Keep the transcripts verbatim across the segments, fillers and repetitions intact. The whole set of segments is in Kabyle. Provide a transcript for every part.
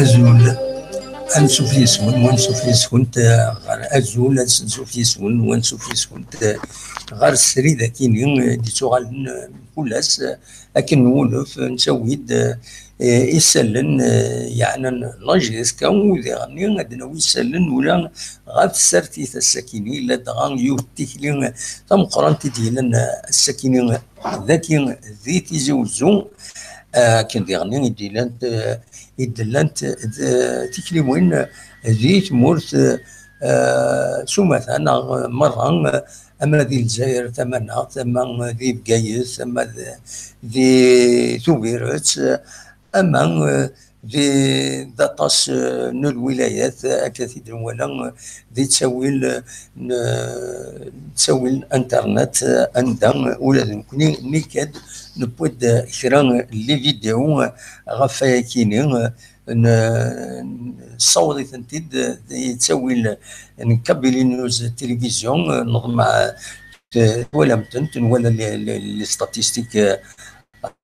Azul, ansuf yes-wen, wansuf yes-went, eh, ɣer azul, ansuf yes-wen, wansuf yes-went, eh, ɣer srid akini, eh, d-ittuɣalen, eh, mkul ass, eh, akken nwulef, eh, nettawi-d, eh, isallen, eh, yeɛnan la J S K, u diɣenni ad d-nawi isallen ula ɣef tsertit ass-akini, ladɣa yiwet tikli, eh, tameqqrant i d-yellan, eh, ass-akini, eh, dagi di Tizi Wezzu, eh, akken diɣenni i d-llant, eh, i d-llant, eh, tikliwin, eh, di tmurt, eh, s umata neɣ merra, eh, ama di Lezzayer tamaneɣt, ama di Bgayet, ama d-, di Tubiret, eh, ama, eh, di, d aṭas, eh, n lwilayat, eh, akka t-id-nwala, eh, di ttawil, eh, n, ttawil n internet, eh, anda, eh, ula d nekkni, nekk-d, newwi-d, eh, kra n les vidéos, eh, ɣef wayakini, eh, n, nessaweḍ-itent-id, eh, di ttawil n Kabylie News Télévision, eh, neḍmeɛ, eh, twalam-tent, nwala les, les, les statistiques, eh,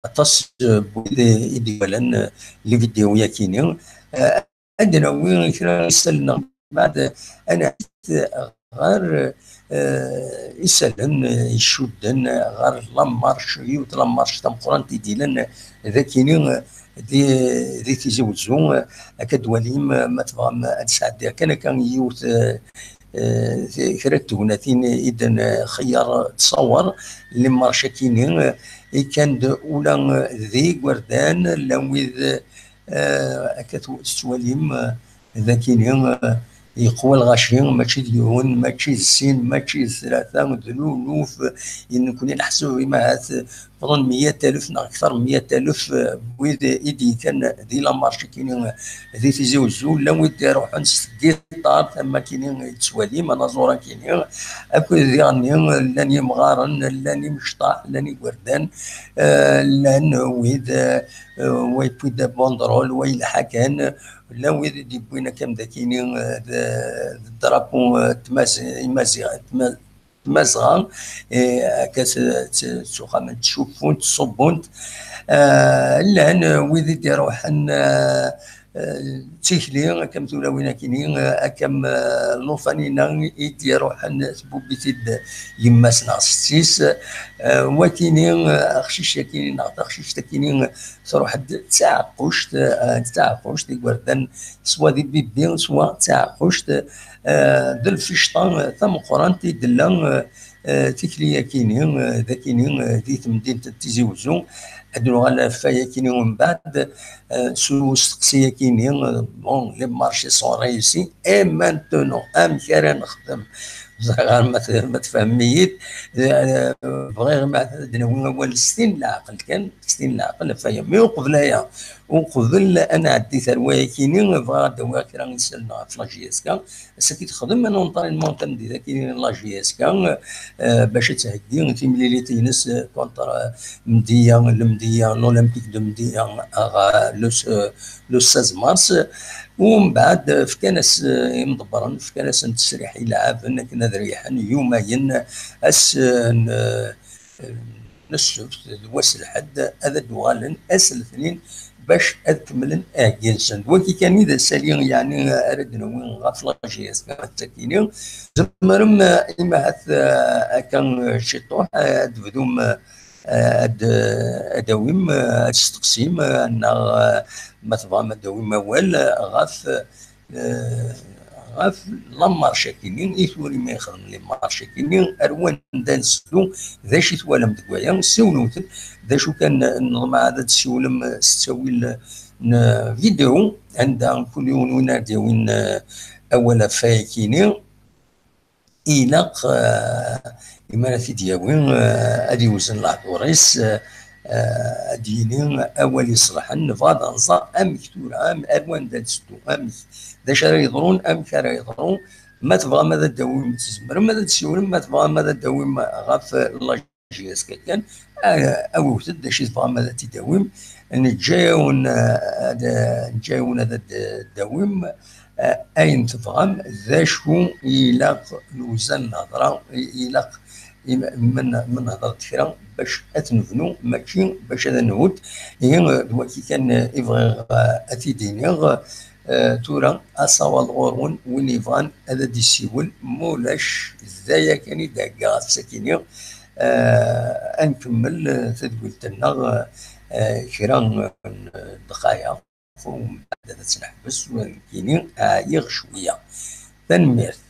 aṭas, eh, n wid i d-iwalan, eh, les vidéos-yakini. Eh, ad d-nawi kra isallen, mbeɛd ad nɛid ɣer, eh, isallen, eh, icudden, eh, ɣer la marche, yiwet la marche tameqqrant i d-yellan, eh, dagini, eh, di, di Tizi Wezzu, eh, akka d-twalim, eh, ma tebɣam ad sɛeddiɣ kan akka yiwet, eh, eh, kra n tegnatin i d-nxeyyer ttṣawer, les marches-akini, eh, ikan-d ula, eh, d igerdan, llan wid, eh, akka tw-, tettwalim, eh, dagini, eh, yeqwa lɣaci, mačči d yiwen, mačči d sin, mačči d tlata, d luluf, i nekkni neḥseb imahat, ffɣen meyya alef neɣ akter n meyya alef, eh, n wid i d-yekkan di la marche-akini, eh, di Tizi Wezzu, llan wid d-iruḥen s tgiṭart, ama akini i tettwalim, anaẓur akini, akked diɣenni, llan yimɣaren, llan imecṭaḥ, llan igerdan, eh, llan wid, eh, wa yewwi-d bandrol, wa yelḥa kan, llan wid i d-yewwin akka am dakini, eh, d, d drapeau, eh, tmaz-, imazi-, tma-, Tmazɣa, eh, akka s-, s-, s uxxam n tcuffunt, ṣubbunt. Eh, llan, eh, wid i d-iruḥen, eh, eh, d tikli, akka am tulawin akini, eh, akka am, eh, llufan-inna i d-iruḥen, tbubb-it-id yemma-s neɣ setti-s. Eh, wakini, eh, aqcic akini neɣ taqcict akini, eh, truḥ-d d taɛeqquct, eh, d taɛeqquct, igerdan swa d ibibbi, swa d taɛeqquct, eh, d lficṭa, eh, tameqqrant i d-tella, eh, eh, tikli-yakini, eh, dagini, eh, di temdint n Tizi Wezzu. Ad nuɣal ɣef wayakini umbeɛd, eh, s usteqsi-yakini, eh, bon, les marches sont réussis. Et maintenant, amek ara nexdem? Ẓriɣ ma t-, ma tfehmem-iyi-d. Eh, bɣiɣ ma ad d-nawi awal s tin n leɛqel kan, s tin n leɛqel ɣef waya. Mi uqbel aya, uqbel ad nɛeddi ar wayakini, bɣiɣ ad d-awiɣ kra n yisallen ɣef la J S K. Ass-agi texdem un entraînement tameddit-agi n la J S K, eh, bac ad theggi timlilit-ines, eh, contre, eh, Mdiya, Lemdiya, l'Olympique de Mdiya, eh, le, eh, le seize mars. Umbeɛd, eh, fkan-as, eh, imḍebbren, fkan-asen ttesriḥ i leɛben akken ad reyḥen yumayen, ass, eh, n, eh, n ssebt d wass lḥedd, ad d-uɣalen ass letnin bac ad kemmlen aheggi-nsen. D wagi kan i d asali, yeɛni, ara d-nawi ɣef la J S K ass-akini. Tzemrem, eh, imahat, eh, akka, eh, ciṭuḥ, eh, ad d-tebdum, eh, ad, ad d-tawim, eh, ad testeqsim, eh, neɣ, eh, ma tebɣam ad d-tawim awal, eh, ɣef, eh, ɣef la marche-akini, i tura ma yexdem les marches-akini, ar wanda nteddu, d acu i twalam deg waya, siwlemt-d, d acu kan, neḍmeɛ ad d-tessiwlem s ttawil n vidéo, anda kul yiwen win ara d-yawin, eh, awal ɣef wayakini, ilaq, eh, imi ara t-id-yawi, eh, ad yewzen lehdur-is, eh, eh, ad d-yini awal iṣelḥen, nebɣa ad nẓer amek tura, am-, ar wanda ad teddu, amek, d acu ara yeḍrun, amek ara yeḍru, ma tebɣam ad d-tawim, tzemrem ad d-tsiwlem, ma tebɣam ad d-tawim ɣef la J S K kan, ah, awiwet-d d acu i tebɣam ad t-id-awim. Neǧǧa-yawen, ah, ad, neǧǧa-yawen ad d-, d-awim, ah, ayen tebɣam, d acu i ilaq lewzan n lhedra, i, ilaq i, ma, ma, ma nehder-d kra bac ad t-nebnu, mačči bac ad nhudd. Ihi, d wagi kan, ah, i bɣiɣ, ah, ad t-id-iniɣ. Eh, tura, asawaḍ ɣur-wen, win yebɣan ad d-isiwel, ma ulac, d aya kan i d-heggaɣ ass-akini. Eh, ad nkemmel, eh, tadwilt-nneɣ, eh, kra n ddqayeq, umbeɛd ad tt-neḥbes, u nekkini ɛyiɣ cwiya. Tanemmirt.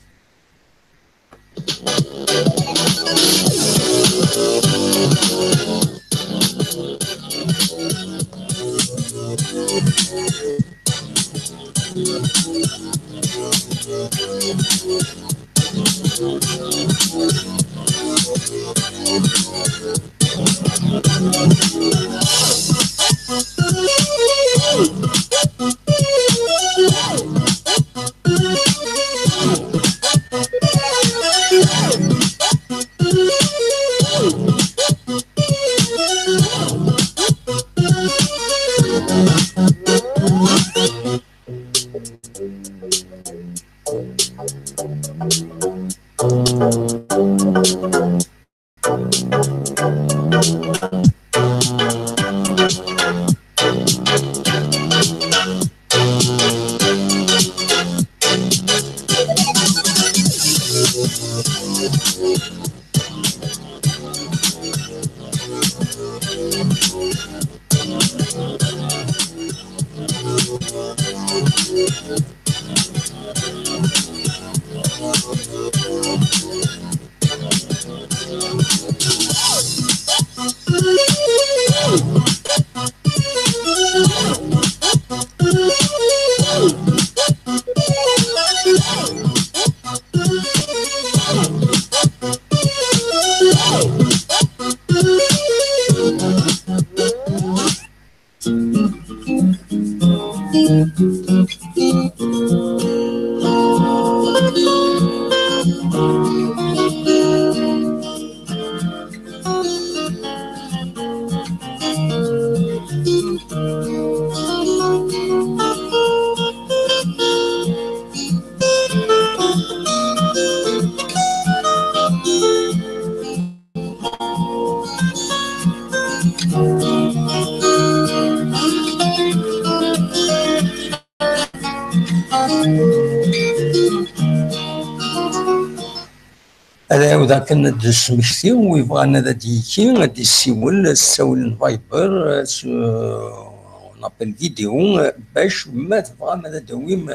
Ad ɛiwdeɣ kan ad d-smektiɣ, wi yebɣan ad d-yekki, ad d-yessiwel s ssawel n Viber, s, euh, un appel vidéo, bac ma tebɣam ad d-tawim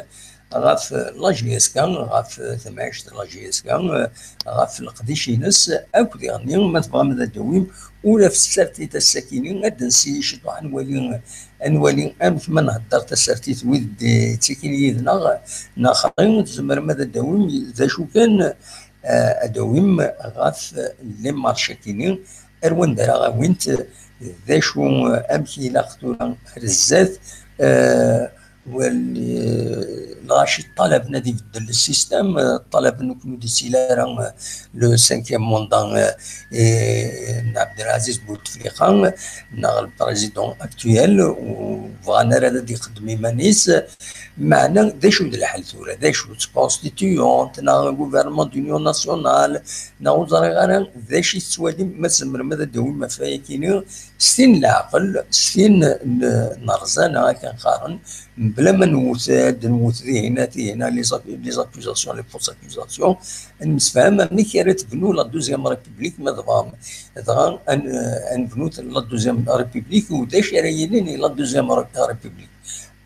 ɣef la J S K, ɣef temɛict n la J S K, ɣef leqdic-ines, akk diɣenni ma tebɣam ad d-tawim ula f tsertit ass-akini, ad d-nsi ciṭuḥ, ad nwali, ad nwali amek ma nhedder tasertit wid d-, yettakin yid-neɣ, neɣ xaṭi, tzemrem ad d-tawim d acu kan, eh, ad d-tawim ɣef les marches-akini, ar wanda ara awint, d acu, amek ilaq tura ar zdat, eh, wali, eh, lɣaci ṭṭalaben ad ibeddel le système, eh, ṭṭalaben ur d-yettili ara, eh, le cinquième mandat, eh, eh, n Abdelaziz Bouteflika, neɣ le président actuel, ur bɣan ara ad ixeddem iman-is. Meɛna, d acu d lḥal tura? D acu, d constituante, neɣ gouvernement d'union nationale, neɣ ur ẓriɣ ara d acu i tettwalim, ma tzemrem ad d-tawim ɣef wayakini, s tin n leɛqel, s tin n, n rrza, neɣ akken qqaren, mebla ma nwet, ad nwet dihin, tihin, les ac-, les accusations, les fausses accusations, ad nemsefham amek ara tebnu la deuxième république, ma tebɣam. Dɣa ad n-, ad nebnu la deuxième république, u d acu ara yilin i la deuxième ré-, république.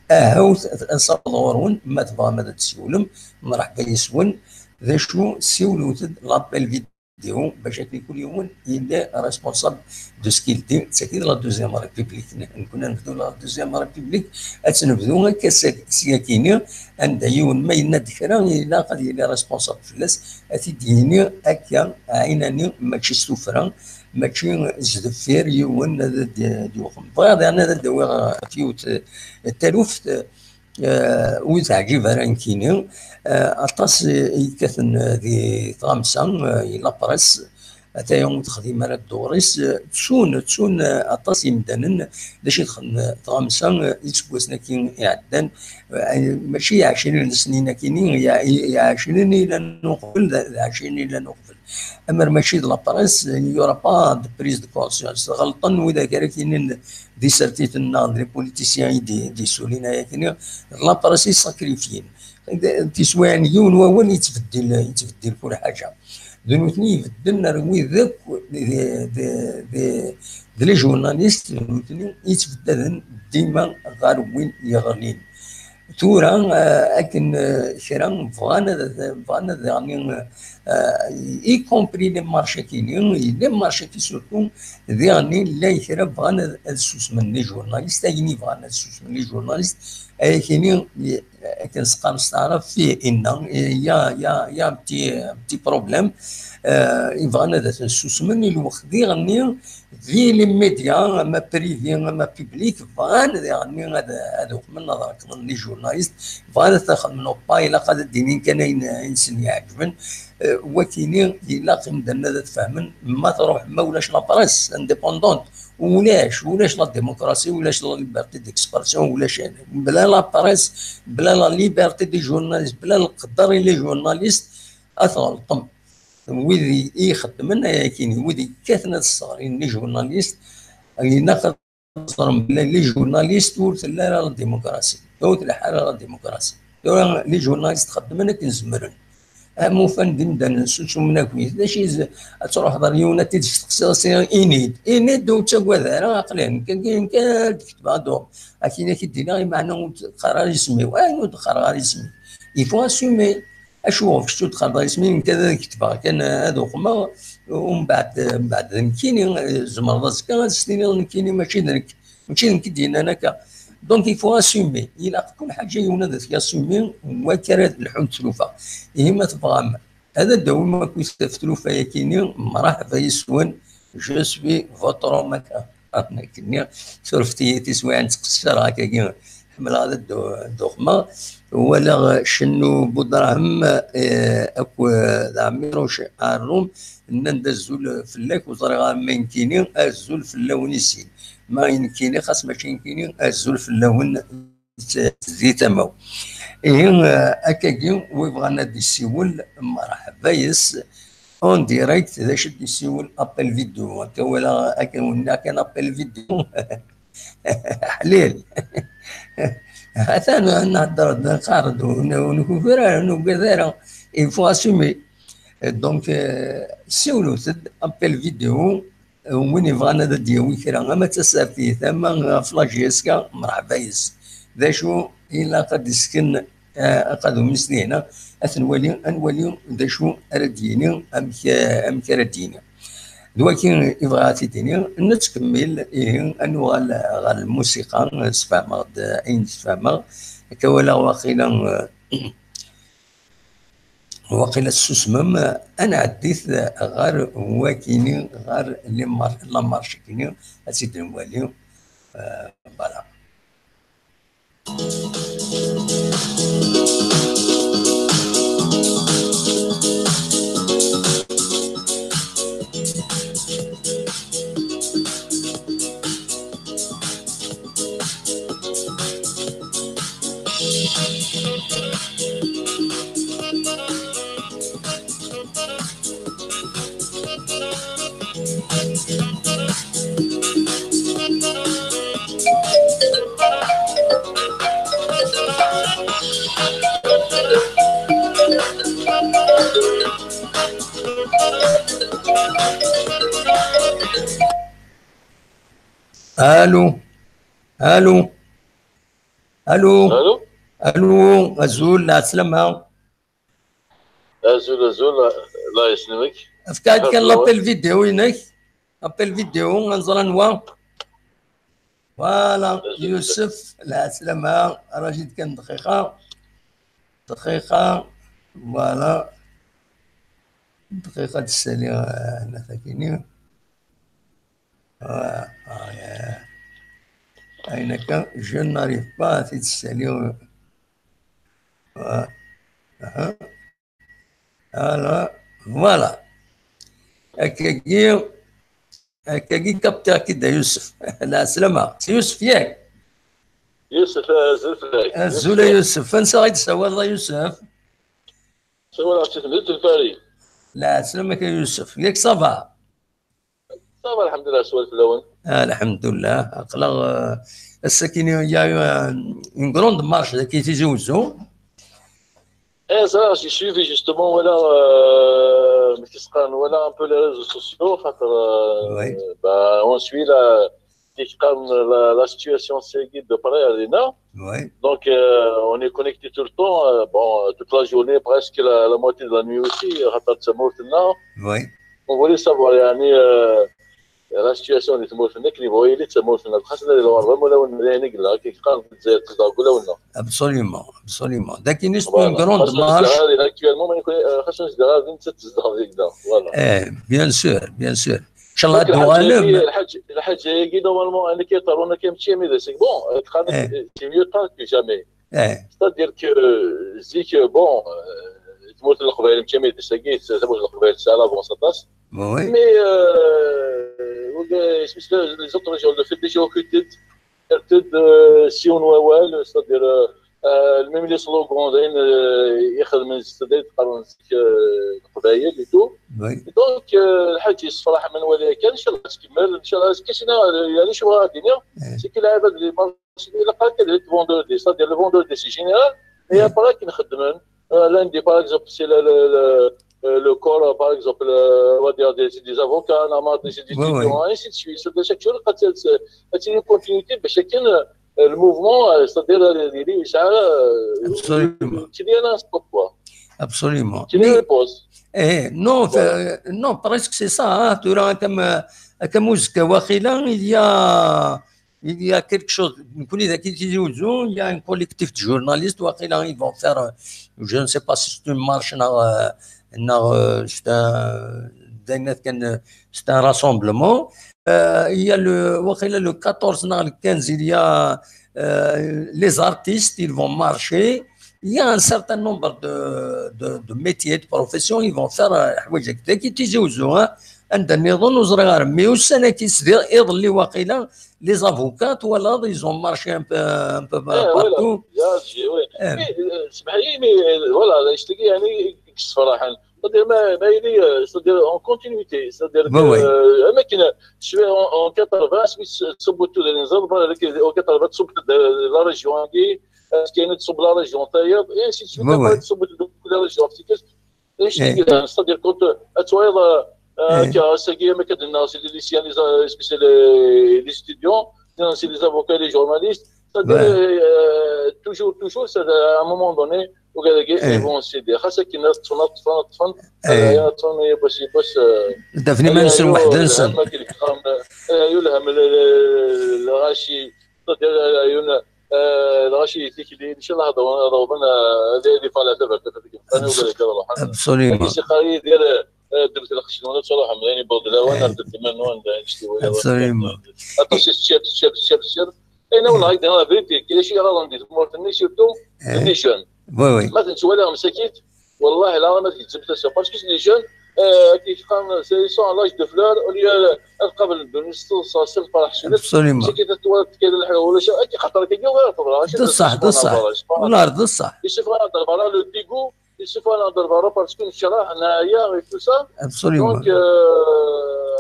Ahawt, ad, ad nessaweḍ ɣur-wen, ma tebɣam ad d-tessiwlem, mreḥba yes-wen. D acu, siwlet-d l'appel vidéo, bac akken kul yiwen yella responsable de ce qu'il dit. D tagi d la deuxième république. Nekkni ad nebdu la deuxième république, ad tt-nebdu akka s-, s yakini, anda yiwen ma yenna-d kra, ilaq ad yili responsable fell-as, ad t-id-yini akka, ɛinani, mačči s tuffra, mačči s deffir yiwen ad d-, d-yuxem. Bɣiɣ daɣen ad d-awiɣ ɣef yiwet, eh, taluft, eh, ur teɛǧib ara nekkini, eh, aṭas i yekkaten di tɣamsa, eh, i la presse, Ataya ur texdim ara dduṛ-is. Ttun, ttun aṭas imdanen. D acu i texdem tɣamsa iseggasen-agi iɛeddan? Mačči ɛecrin n snin akini, ɛecrin i yellan uqbel, d ɛecrin i yellan uqbel. Amer mačči d la presse, il y aura pas de prise de conscience. Ɣelṭen widak ara k-yinin d isertiten neɣ d les politiciens i d-, d-yessulin ayakini, d la presse i sacrifiyen. Tiswiɛin yiwen wawal yettbeddil, yettbeddil kul ḥaǧa. D nutni ibedden ar wid akk d, d, d, d les journalistes, d nutni yettbeddaden dima ɣer win yeɣlin. Tura, eh, akken, eh, kra bɣan ad, bɣan ad, yeɛni, eh, y compris les marchés-agi, les marchés-agi surtout, diɣen llan kra bɣan ad, ad susmen les journalistes, ayen i bɣan ad susmen les journalistes, ayakini, akken s-qqaren s taɛrabt, fih inna, il y a, il y a, il y a un petit, un petit problème, eh, i bɣan ad ten-susmen i lweqt diɣen di les médias, ama privé, ama public, bɣan diɣen ad, ad uqmen ad rekḍen les journalistes, bɣan ad ten-xedmen au pas, ilaq ad d-inin kan ayen, ayen sen-iɛeǧben. Eh, wakini ilaq imdanen ad t-fehmen, ma truḥ, ma ulac la presse indépendante, ulac, ulac la démocratie, ulac la liberté d'expression, ulac, bla la presse, bla la liberté des journalistes, bla leqder i les journalistes, ad tɣelṭem. Wid i ixeddmen ayakini, wid yekkaten ad sseɣrin les journalistes, ilaq ad ẓren belli les journalistes ur telli ara la démocratie, ur tleḥḥu ara la démocratie. Tura les journalistes xeddmen akken zemren. Am ufan d imdanen susmen akk-it. D acu i z-, ad truḥeḍ ar yiwen ad t-id-testeqsiḍ, as-tiniḍ, ini-d, ini-d, ur ttagad ara, aql-i nekk, nekk, nekk ad ketbeɣ ad uɣ-, akken ad k-id-iniɣ, imeɛna ur d-qqar ara isem-iw. Ayen ur d-qqareɣ ara isem-iw. Il faut assumer. Acuɣef kečč ur d-qqareḍ ara isem-iw, nekk ad ketbeɣ kan ad uqmeɣ, umbeɛd, mbeɛd d nekkini, tzemreḍ azekka ad s-tiniḍ nekkini mačči d nekk. Mačči d nekk i d-yennan akka. Donc, il faut assumer. Ilaq kul ḥaǧa yiwen ad t-yassumer, wakka ara d-lḥunt tlufa. Ihi ma tebɣam ad d-tawim akkit ɣef tlufa-yakini, mraḥba yes-wen, je suis votre homme. Nekni, surfet-iyi tiswiɛin ttqeṣṣireɣ akkagi, ḥemmleɣ ad ddu-, ad dduxmeɣ. Walaɣ Cennu Budrahem, eh, akked Ɛmiruc Arum, nnan-d azul fell-ak, ur ẓriɣ ara ma nekkini, azul fell-awen i sin. Ma i nekkini, xas mačči nekkini, azul fell-awen di tama-w. Ihi, eh, akkagi, wi bɣan ad d-isiwel, mṛeḥba yes, en direct, d acu d-isiwel, appel vidéo. Akka wala, akka wina kan appel vidéo. Ḥlil. Atan nehder-d, nqarr-d, ur n-, ur nkufir ara, ur nugad ara. Il faut assumer. Donc, euh, siwlet-d appel vidéo, euh, win yebɣan ad d-yawi kra, ama d tasertit, ama ɣef la J S K, mṛeḥba yes. D acu ilaq ad d-isken, euh, aqadum-is dihna, ad t-nwali, ad nwali d acu ara d-yini, amek, amek ara d-yini. D wagi i bɣiɣ ad t-id-iniɣ. Nettkemmil, ihi, ad nuɣal ɣer lmusiqa, sfehmeɣ-d ayen sfehmeɣ. Akka walaɣ waqila, waqila tessusmem, ad nɛeddi-t ɣer wakini, ɣer les mar-, la marche-kini, ad tt-id-nwali. Euh, voilà. Allô. Allô. Allô. Allô. Allô. Azul, lɛeslama. Azul, azul, la, la yeslemek. Efk-aɣ-d kan l'appel vidéo-inek. Appel vidéo, ad nẓer anwa. Voilà, azul. Yusef, lɛeslama, raji-d kan dqiqa. Dqiqa, voilà. Dqiqa ad d-ssaliɣ, eh, hna takini. Ah, ah, ya. Ayen akka, je n'arrive pas à t-id-ssaliɣ. Ah, aha. Alors, voilà. Akkagi, akkagi kaptiɣ-k-id a Yusef. Lɛeslama. Si Yusef, yak? Yusef, azul fell-ak. Azul a Yusef. Ansa i d-tsawaleḍ a Yusef? Sawaleɣ si temdint n Paris. Lɛeslama-k a Yusef. Yak ça va? Ça va, lḥemdullah, swal fell-awen. Ah, lḥemdullah. Aql-aɣ, euh, ass-agi, il y a eu un, une grande marche dagi Tizi Uzzu. Eh, ça, j'ai suivi justement, voilà, euh, mais qu'est-ce qu'on, voilà un peu les réseaux sociaux, خاطر, euh, Oui. Bah, on suit la, la, la situation, c'est de près, Alina. Oui. Donc, euh, on est connecté tout le temps. Euh, bon, euh, toute la journée, presque la, la moitié de la nuit aussi, خاطر تسمورت لنا. Oui. On voulait savoir, يعني, euh, la situation اللي تموت هناك، اللي بغا يلي تموت هناك، خاصة اللي الغربة ولا وين، يعني، قلنا كي قال الجزائر تزدهر ولا ولا. Absolument, absolument. داكن c'est une Voilà. Grande خاصة marche. نزدهر هذه actuellement، ما يكون، آه، خاصة نزدهر هذه نتا تزدهر هذيك دا. Voilà. Eh, bien sûr, bien sûr. إن شاء الله دونك الحاجة هادو هي، غالب. الحاجة، الحاجة هي كي normalement أنا كي طارونا كي مشي مي داسك. Bon، آه، تخانك، إيه. C'est mieux tard que jamais. إيه. C'est-à-dire que، آه، زيك، آه، bon، آه، تموت القبائل مشي مي داسك، تموت القبائل سالا، bon، ça passe. Oui. Mais, euh, ولا اسمه les autres régions, le fait déjà كنت تد سيون ووال، c'est-à-dire, آه، même les slogans داين، آه، يخدم، c'est-à-dire تقارن، آه، القبايل et tout. Oui. Donc, آه، الحاج يصفر من ولا كان، إن شاء الله تكمل، إن شاء الله كاين، يعني شو غادي نيا؟ إيه. C'est que العباد اللي مارشي إلا قال كذا vendredi، c'est-à-dire le vendredi c'est général، et إيه. Après كي نخدمن، آه، lundi par exemple c'est le, le, le, آه، le corps، آه، par exemple، آه، on va dire des, des avocats، نهار mardi c'est des Oui, oui. Étudiants، ainsi de suite. C'est-à-dire chaque jour غادي، غادي une continuité باش كاين، آه، le mouvement، آه، c'est-à-dire، آه، اللي يسعى، آه، Absolument. كي داير un stop quoi. Absolument. كي داير Mais pause. Eh, non, Voilà. Euh, non, presque c'est ça, hein. Tura كم، كم وزك واخيلا، il y a, il y a quelque chose. نكون إذا كي تيجي وزو، il y a un collectif de journalistes واخيلا ils vont faire, euh, je ne sais pas si c'est une marche, non, euh, non, euh, c'est un, c'est un rassemblement. Euh, il y a le, واخيلا le quatorze, non, le quinze, il y a, euh, les artistes, ils vont marcher. Il y a un certain nombre de, de, de métiers, de professions, ils vont faire, euh, حوايج هكذا كي تيجي وزو، ها. عندنا نظن وزرغار، mais السنة كي سدي، يظل لي واقيلا les avocats, voilà, ils ont marché un peu, un peu إيه، voilà. Partout. يا سي، وي. إيه. Mais, آه، اسمح لي، mais, آه، voilà، لا يشتكي، يعني، الصراحة. C'est-à-dire ما، ما يلي، آه، c'est-à-dire en continuité، c'est-à-dire Oui, oui. آه، أما كنا شوية en, en quatre-vingts، سميت س-، صبوا التودرين زربا، هذاك en quatre-vingts تصب la région هادي، آه، كاين تصب la région تايا، et ainsi de suite، Oui, oui. Après تصب la région، افتكرت. ايش إيه. تقول؟ C'est-à-dire كنت اتوايض، آه، إيه. كا ساكي ما كدنا، c'est les lycéens، les, les, les étudiants، c'est les avocats، les journalistes. C'est-à-dire, Ouais. Euh, toujours, toujours, c'est à un moment donné، وكذا كي إيه. Ils vont céder. خاصة كي ناس تفن، تفن، تفن. إيه. آه، يا تفن، يا بس، يا بس، آه، دافني ما آه، نسر أيوة، واحد نسن. الهم كي كان، آه، يلهم ال-، ال-، ال-، الغاشي. C'est-à-dire, آه، يون-، آه، الغاشي يثيك لي، إن شاء الله هذا هو، هذا هو، آه، هذه، هذه فعلها ثبت، ثبت. أنا أقول لك، يلا، الحمد لله. Absolument. لكن سي خالد ديال، آه، دبت الخشن، ولا تصالح، يعني، برد لا، وأنا إيه. درت ما نون، لا، نشتي ولا Absolument. أطاس الشاب، الشاب، الشاب، الشاب. إيه، لا، والله، إيه. هيدا لا فيريتي، كاين شي غلط ندير في المواطن، surtout إيه. Les jeunes. Oui, oui. ما تنسوا لهم مساكين. والله لا، ما تجيب تسوى. Parce que les jeunes, آه، كيف قال، c'est, ils sont à l'âge de fleur، au lieu، آه، قبل الدنيا، صاصل، فرح، شنو؟ Absolument. مساكين، تتوالد كاين الحلوة ولا شي، كي خاطر كي يجيو غير يهضروا، شي بصح، تسمع بصح. برا، شي برا. والله بصح. يشوف هذا برا، le dégoût، يشوف هذا برا، parce que نشرح، نعيا، et tout ça. Absolument. Donc, آه،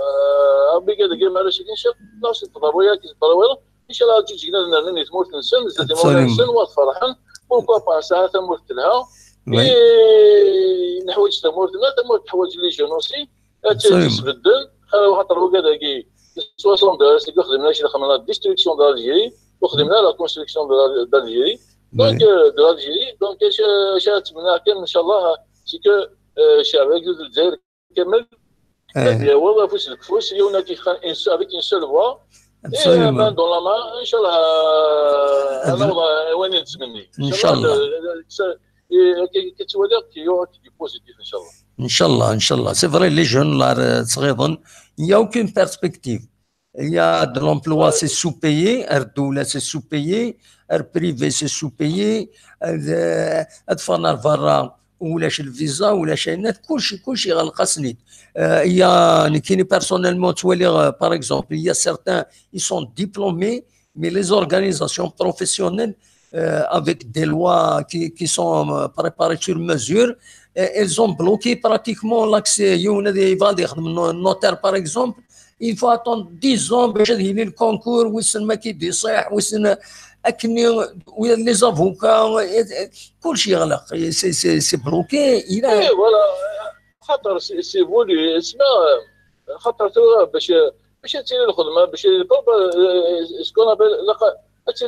ربي قال لك، ما علاش كي نشوف، لا، شي تضربوا، يا كي تضربوا، إن شاء الله تجي تجينا لنا، لنا تموت نسن، زاد Absolument. تموت نسن، وتفرحن. Pourquoi pas ساعة تموت لها. Oui. إيه، نحوج تموت لنا، تموت حوايج les jeunes aussi. Absolument. تبدل. خاطر وقال لك، soixante-deux، c'est que خدمنا شي، خدمنا destruction de l'Algérie، وخدمنا la construction de la, de l'Algérie. Donc, Oui. Euh, de l'Algérie. Donc، اش، اش نتمنى كان إن شاء الله، c'est que، آه، الشعب الجزائري كامل. إيه. هذه هو فوس الكفوس، يونا كيخان إنس-، avec une seule voix. Absolument. إيه، main dans la main، إن شاء الله، آه، أنا أبز-، والله وين نتمني. إن شاء الله. إيه، كي، كي تولي، كي يو، كي بوزيتيف إن شاء الله. إن شاء الله، إن شاء الله. C'est vrai، les jeunes، لا، صغيرن، il y a aucune perspective. Il y a de l'emploi, c'est sous-payé, ar ddula, c'est sous-payé, ar privé, c'est sous-payé, ad, ad ffɣen ar berra, ulac lviza, ulac ayenna, kulci, kulci ɣelqen-asen-id. Euh, il y a, nekkini personnellement, ttwaliɣ, euh, par exemple, il y a certains, ils sont diplômés, mais les organisations professionnelles, euh, avec des lois qui, qui sont, euh, préparées sur mesure, euh, elles ont bloqué pratiquement l'accès. Yiwen ad yebɣa ad yexdem no-, notaire, par exemple, il faut attendre dix ans باش ad yili le concours, wissen ma k-id-iṣiḥ, wissen akken, les avocats, euh, euh, kulci yeɣleq, c'est, c'est, c'est bloqué, il a... Eh, voilà. خاطر c'est, c'est voulu, اسمع، خاطر tura باش، باش تيلي الخدمه، باش يطلب، آه، ce qu'on appelle، لا،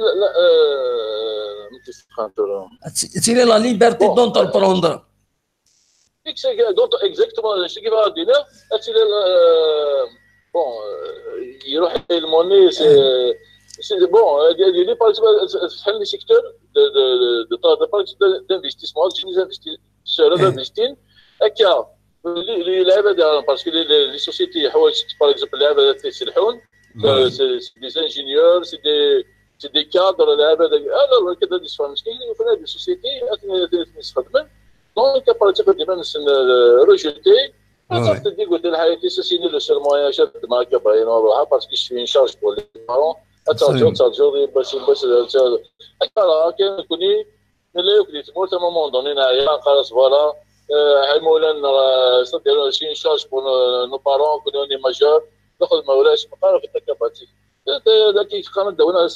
لا، آه، ما كيفاش tura. Ad t-, تيلي la liberté d'entreprendre. Exactement، c'est ce qui va dire. آه، bon، آه، يروح يلموني، c'est, c'est bon، آه، il est par exemple تحل les secteurs de, de, de, de, de, par exemple, d'investissement، des investisseurs, d'investir. هكا، les, les, les, parce que les, les, les sociétés يحوج، par exemple، les, c'est, c'est des ingénieurs, c'est des, c'est des cadres, les, alors كذا des femmes، des sociétés، donc après tu peux dire c'est rejeté. Attends, tu dis que la société, le seul moyen, c'est de marquer, parce que je suis une charge pour les parents. Attends, tu, tu, tu, بس، بس، tu, voilà, كاين كوني نلاقيك دي تموت، à un moment donné نعيا، خلاص، voilà. آه، هاي مولانا، آه، c'est-à-dire, je suis une charge pour nos, nos parents، كنا ني majeur، ناخذ ما ولاش، ما قالوا في التكباتي. ذاك يتقام داونا،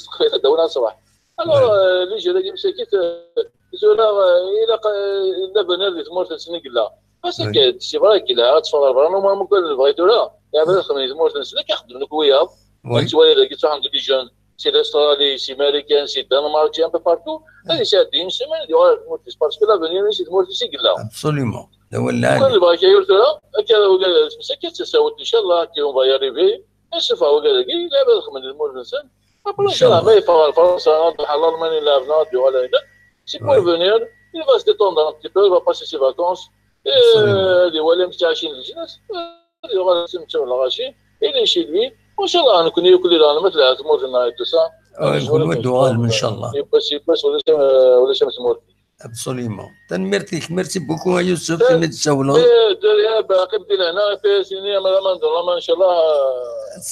داونا صباح. Alors, آه، les gens اللي مساكين، آه، زولا، آه، إلا ق-، إلا بنادم دي تموت تسنق لا. بس كاين شي بغا يقلها، تصور برا، نو، ما ممكن بغيتو لا. يا بنادم خميس تموت تسنق، يخدم لك وياه. Oui. Tu vois, il y a des gens, c'est l'Australie, c'est américain, c'est Danemark, c'est un peu partout. هذه ساعة دين سيمان يدير غير تمورتيس، parce que l'avenir c'est تمورتيس يقلا. Absolument. لا ولا وكان عليك. اللي بغا كيقول له، هكا ولا مسكت تساوت إن شاء الله، كي on va y arriver. نشوف هو قال لك، إيه، لا بد من المورد نسن. أبرا إن إن شاء شاء الله الله. ما يفعل فرنسا، نروح على ألمانيا، لا، نروح ولا هنا. C'est pour Ouais. venir, il va se détendre un petit peu, il va passer ses vacances. Absolument. إيه، هذه هو اللي متعشين الجنس. هذه هو اللي متعشين الغاشي. Il est chez lui. وإن شاء الله نكون ياكل لنا مثل هذا تمورتنا et tout ça. آه، نكون يكون ود وغالب إن شاء الله. يبس، يبس ولا شيء، ولا شيء تمورتي. Absolument. Tanemmirt-ik, merci beaucoup a Yusuf, imi d-tsawleḍ. إيه، دريا باقي بدي لهنا في سينيا مالا ما ندور، ما إن شاء الله.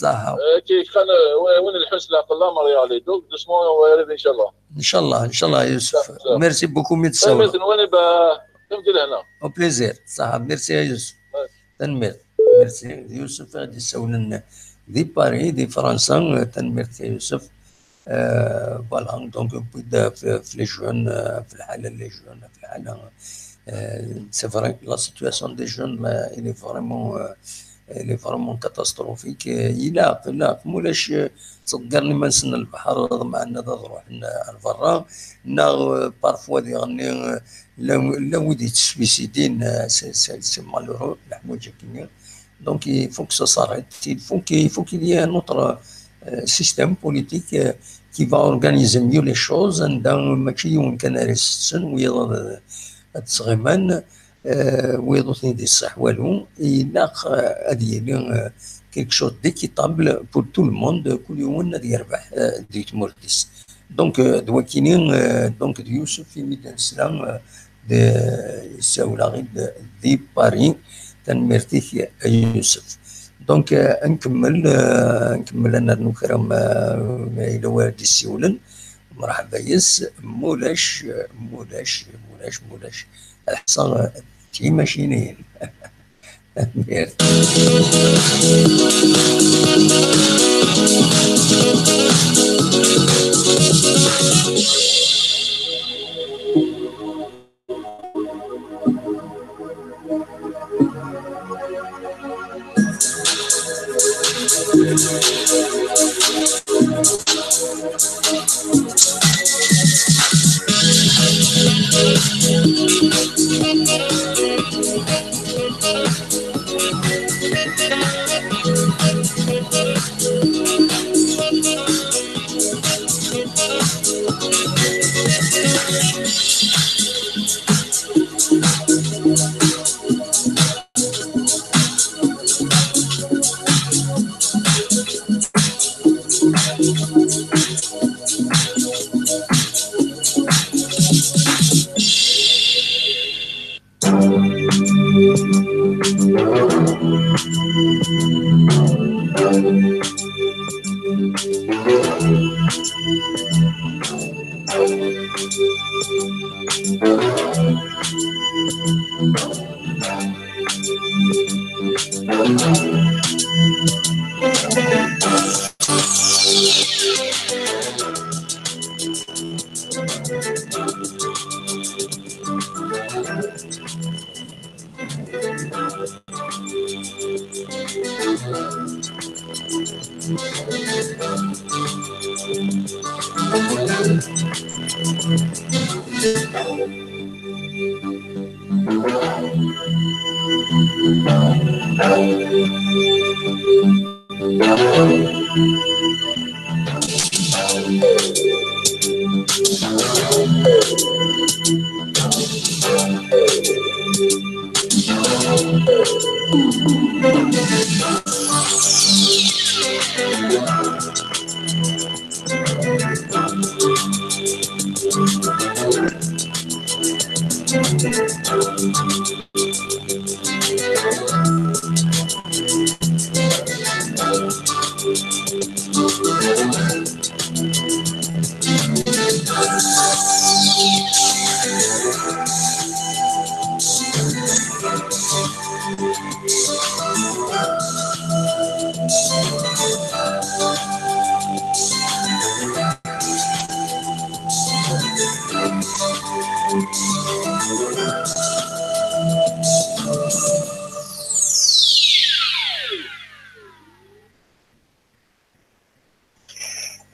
صح. آه، كي كان، وين، وين الحس لا قلا مريا علي. Donc, doucement، ويا ريت إن شاء الله. إن شاء الله، إن شاء الله يا يوسف. صح، صح. Merci beaucoup imi d-tsawleḍ. Tanemmirt-nwen, ba-, imi d-lehna. Au plaisir. صح، merci a Yusuf. Ouais. Tanemmirt. Merci. Yusuf ad d-issawlen di Paris, di Fransa. Tanemmirt a Yusuf. Euh, voilà, donc, wwid-d f-, f-, les jeunes, euh, f-, les jeunes, f-, euh, c'est vrai, la situation des jeunes, là, elle est vraiment, euh, elle est vraiment catastrophique. Euh, ilaq, ilaq, mulac, euh, ttḍeggiren iman-nsen lbeḥr, ḍemɛen ad ruḥen ar berra, neɣ, euh, parfois diɣen, euh, la, la wid yettsuisidin, euh, c'est, c'est, c'est malheureux, leḥwaǧ akkenni. Donc, il faut que ça s'arrête. Il faut que, il faut qu'il y ait un autre, euh, système politique, euh, qui va organiser mieux les choses. Anda mačči yiwen kan ara isetten, wiyaḍ ad, ad sɣiman, euh, wiyaḍ ur ten-id-iṣṣiḥ walu. Ilaq, euh, ad yili, euh, quelque chose d'équitable pour tout le monde, kul yiwen ad yerbeḥ, euh, di tmurt-is. Donc, euh, d wakini, euh, donc, d Yusuf imi d-nesla, euh, d-, yessawel-aɣ-id di Paris. Tanemmirt-ik a Yusef. Donc, euh, ad nkemmel, euh, ad nkemmel ad nernu kra ma, ma yella wara d-yessiwlen. Mṛeḥba yes, mulac, mulac, mulac, mulac. Lḥeṣṣa, euh, d timacinin. Tanemmirt.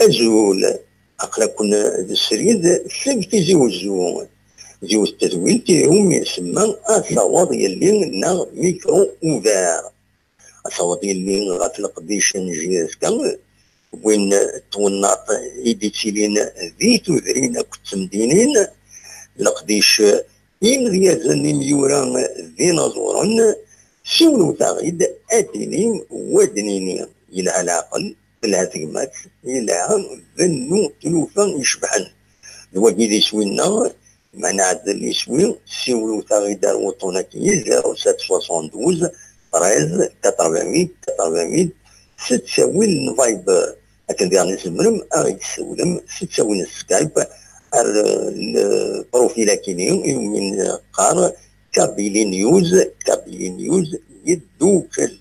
Azul, aql-aken d srid seg Tizi Wezzu. Yiwet n tedwilt iwumi nsemma Ad taweḍ yelli neɣ Micro ouvert. Ad taweḍ yelli ɣef leqdic n J S K, win n twennaḍt i d-ittilin di tudrin akked temdinin, leqdic imedyazen, imyura d inaẓuren, siwlewt-aɣ-id, ad d-tinim wa d-nini, yelha leɛqel, telha tegmat, yelha bennu tlufa icebḥen. D wagi d iswi-nneɣ, ma nɛeddel iswi, siwlewt-aɣ-id ar wuṭṭun-agi, zéro sept soixante-douze treize quatre-vingt-huit quatre-vingt-huit, s ttawil n Viber. Akken diɣen tzemrem ad ɣ-d-tessiwlem s ttawil n Skype ar, eh, lprofil-agi-nni iwumi neqqar Kabylie News, Kabylie News yeddukel.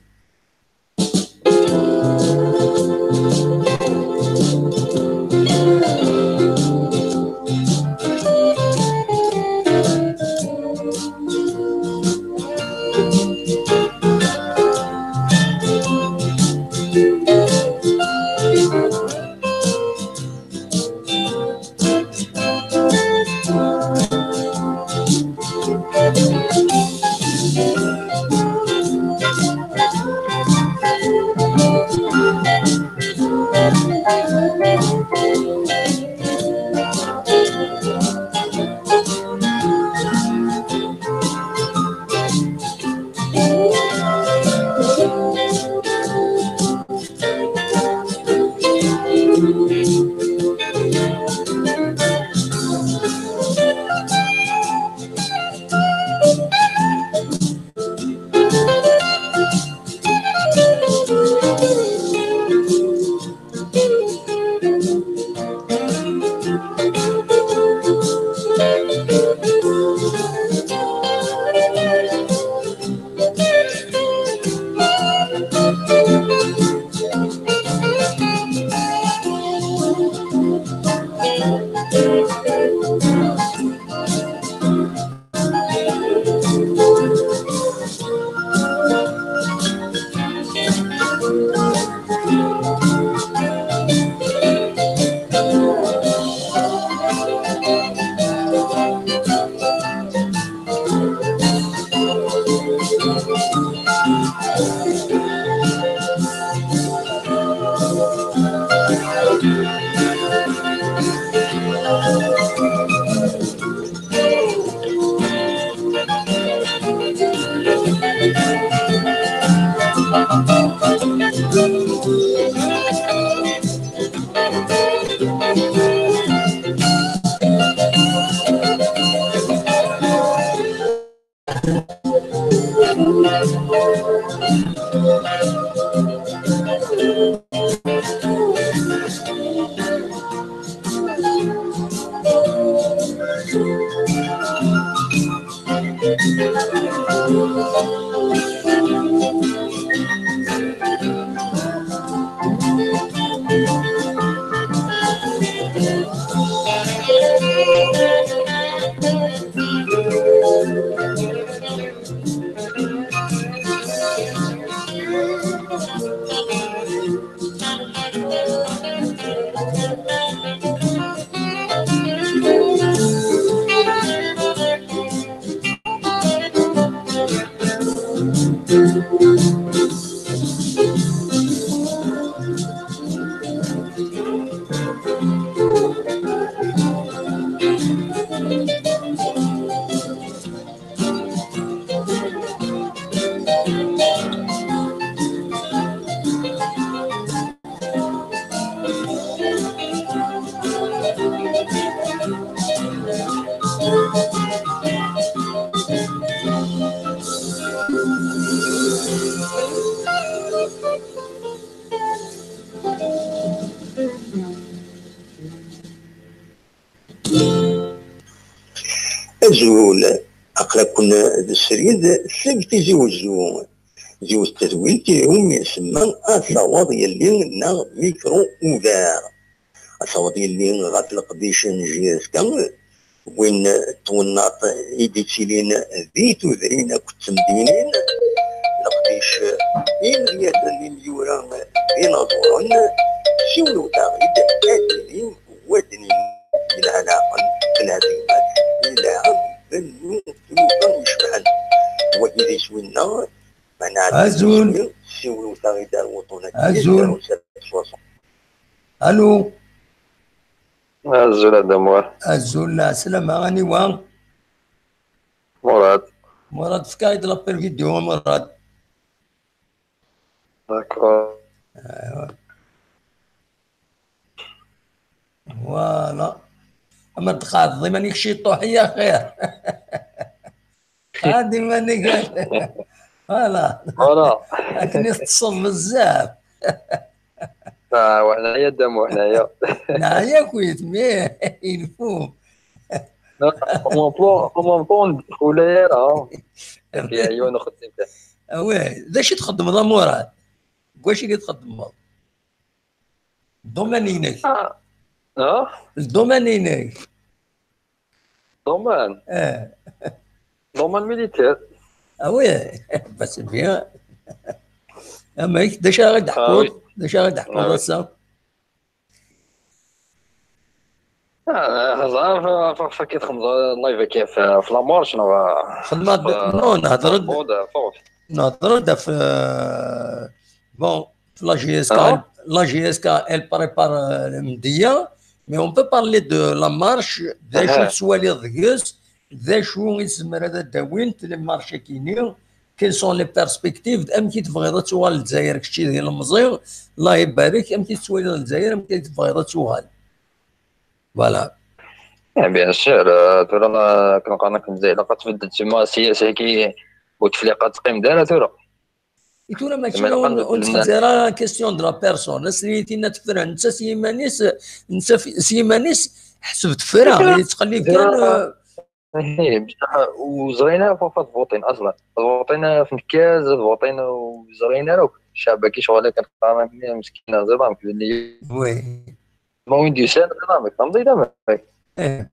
Azul, aql-aken d srid seg Tizi Wezzu. Yiwet n tedwilt iwumi nsemma Ad taweḍ yelli neɣ micro ouvert. Ad taweḍ yelli ɣef leqdic n J S K, win n twennaḍt i d-ittilin di tudrin akked temdinin, leqdic imedyaten imyura d inaẓuren, siwlewt-aɣ-id ad tilim wadden-im yelha leɛqel, telha tegmat, yelha bennu tlufa icebḥen. Wagi d iswi-nneɣ, ma nɛeddi Azul. Siwlewt-aɣ-id ar wuṭṭun-agi, Azul. Zéro sept soixante. Allô. Azul a Dda Muḥ. Azul, lɛeslama, aniwa? Murad. Murad, fka-yi-d l'appel vidéo, Murad. D'accord. Aywa. Voilà. Ama tqeɛdeḍ iman-ik ciṭuḥ, i axir. Qɛed iman-ik. Voilà. Voilà. Akken i teṭṭseḍ bezzaf. Ah, weḥnaya, Dda Muḥ, weḥnaya. Neɛya akkit, mais il faut. En même temps, en même temps, ur d-ula ara. Fi yiwen uxeddim kan. Ah ouais, d acu i txeddmeḍ a Murad? Deg wacu i txeddmeḍ? Domaine-inek. Ah. Ah? Domaine-inek. Domaine. Eh. Domaine militaire. Ah oui, bah c'est bien. Amek, d acu ara d-teḥkuḍ? Ah oui. D acu ara d-teḥkuḍ ass-a? Ah, hḍeṛ, ɣef, ɣef, ɣef, kif txedmeḍ live akka f, f la marche, neɣ xedmeɣ-d, non, nehḍeṛ-d, nehḍeṛ-d ɣef, euh, bon, la J S K, ah, la J S K, elle prépare, euh, le média, mais on peut parler de la marche, d acu tettwaliḍ deg-s, d acu i tezmer ad d-awint les marches-agi-nni, quelles sont les perspectives, amek i tebɣiḍ ad tuɣal Lezzayer kečči d ilemẓi, Allah ibarek, amek i tettwaliḍ Lezzayer, amek i tebɣiḍ ad tuɣal? Voilà. Eh, bien sûr, euh, tura, euh, akken qqaren akken Lezzayer, ilaq ad tbeddel tsemma siyasa-agi, Bouteflika ad teqqim d ara tura. I tura mačči ur nettxezzir ara question de la personne. Ass-nni tinna tefra, netta s yiman-is, netta f-, s yiman-is, ḥseb tefra, yettqellib kan, euh, Ihi, bصح ur ẓrin ara ɣef ad votin aṣlan. Ad votin ɣef tnekkaz, ad votin ur ẓrin ara akk. Ccɛeb-agi ccɣel akken qqaren akkenni meskin, ẓiḍ amek d nniya. Oui. Ma win d-yusan, ẓiḍ amek, tamḍi d amek. Eh.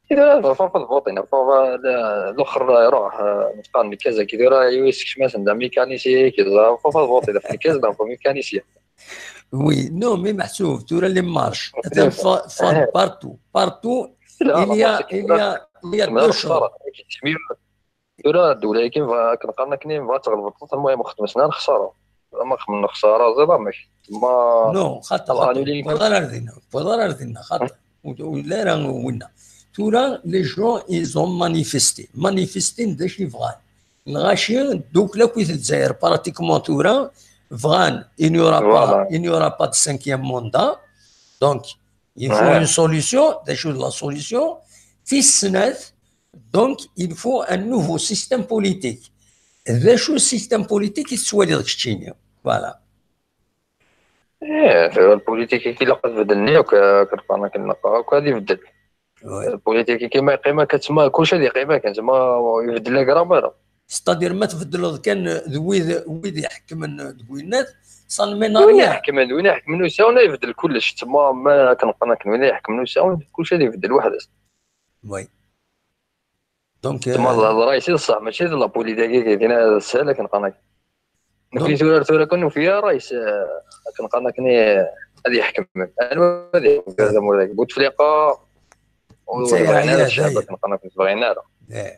Tura ɣef ad votin, ɣef la-, luxer iruḥ, eh, netqar tnekkaz-agi, tura yiwi yessekcem-asen d amécanicien, ɣef ad votin, ɣef tnekkaz, ɣef amécanicien. Oui, non, mais meḥsub, tura les marches. Atan fa-, fa-, partout, partout, il y a, il y a, il y a deux choses. Tura ddula-agi, akken qqaren akken, bɣa tɣelbeḍ, المهم xedmen-asen lexsara. Ma xedmen lexsara, ẓiḍ amek. Ma non, xaṭer, xaṭer. Wwiḍ ara ar dinna, wwiḍ ara ar dinna, xaṭer. Ur, ur la ara winna. Tura, les gens, ils ont manifesté. Manifesté, d acu i bɣan? Lɣaci, ddukkla akk i Lezzayer, pratiquement tura, bɣan, il n'y aura pas, voilà, il n'y aura pas de cinquième mandat. Donc, il faut une solution. D acu d la solution? Tis snat, donc, il faut un nouveau système politique. D acu système politique i tettwaliḍ keččini? Voilà. Eh, tura lpolitik-agi ilaq ad bedlen akk, eh, akken qqaren akken ilaq akk ad ibeddel. Oui. Lpolitik-agi ma yeqqim akka, tma kulci ad yeqqim akka, tma ibeddel la grammaire. C'est-à-dire ma tbeddleḍ kan d wid, wid iḥekmen deg winnat, ça ne mène à rien. Win iḥekmen, win iḥekmen usawen ad ibeddel kullec, tma ma akken qqaren akken win iḥekmen usawen, kulci ad ibeddel weḥd-s. Oui. Donc, tma, euh, d ṛṛayes i d ṣṣeḥ, mačči d la politique-agi, din d ssehel akken qqaren akka. Nekni donc tura, tura kan nufi ṛṛayes, euh, akken qqaren akken, eh, ad yeḥkem. Anwa ad yeḥkem tamurt-agi? Bouteflika, ur bɣin ara ccɛeb akken qqaren akken, ur bɣin ara. Eh.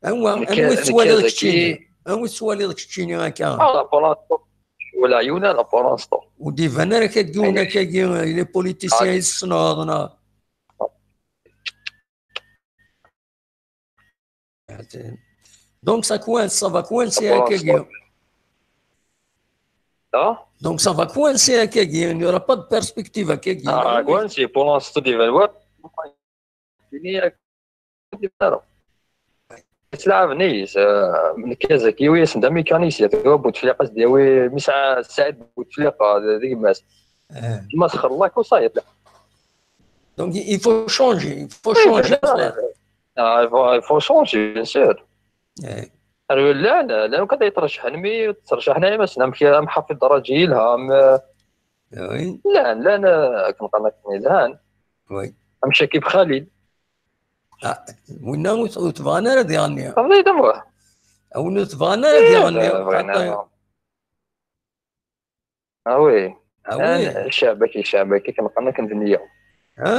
Anwa, anwa i tettwaliḍ keččini? Anwa i tettwaliḍ keččini akka? Ah, la pour l'instant. Wala ɛyuna, la pour l'instant. Ur d-iban ara akka deg yiwen akkagi, les politiciens i tessneḍ, neɣ? Donc, ça coince, ça va coincer akkagi. Hein? Donc, ça va coincer akkagi. Il n'y aura pas de perspective akkagi. Ah, coincer, pour l'instant, il va voir. Fini, ara. Yettlaɛab nnig-s, eh, nekk azekka-agi, d amécanicien, tu vois, Bouteflika ad s-d-yawi, mi sɛa Saɛid Bouteflika d, d gma-s. Eh. Ma txelleḍ-ak, ça y est. Donc, il faut changer, il faut changer, frère. Ah, il faut, il faut changer, bien sûr. Eh, Llan, llan kan yettreccḥen, mi ttreccḥen ay massen, am, am Ḥafid Daraǧi yelha, am, oui, llan, llan, akken qqaren akken yelhan, oui. Am Cakib Xalil. Ah, winna ur t-, ur t-bɣan ara ad iɣenni. Xalil d amuh. A win ur t-bɣan ara ad iɣenni. Eh, bɣan Xaṭer, ara. Ah oui. ah oui, Llan, cceɛb-agi, cceɛb-agi, akken qqaren akken d nniya. ha?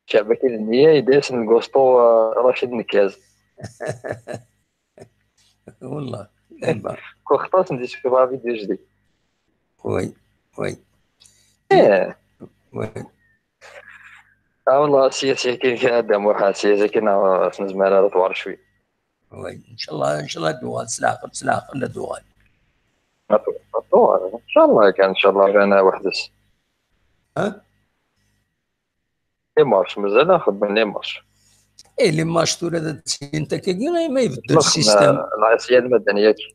Cceɛb-agi d nniya, yedda-yasen lguṣṭu, eh, Racid Nekkaz. Wallah. Eh ben, Kul xeṭṭa sen-d-yeskuba vidéo jdid. oui, oui, Eh. Oui. Ah, wallah, sya, sya, kan, kan, Dda Muḥ, sya, sya, kan, ah, s nezmer ara twar cwi. Oui. إن شاء الله، إن شاء الله ad d-tuɣal s leɛqel, s leɛqel ad d-tuɣal. Atuɣal, atuɣal. Inchallah kan, inchallah, bana weḥd-s. Ha? Les marches, mazal xeddmen les marches. Eh, les marches tura d tisint akkagi, ay ma ibeddel système. Lɛisyan maddan yaki.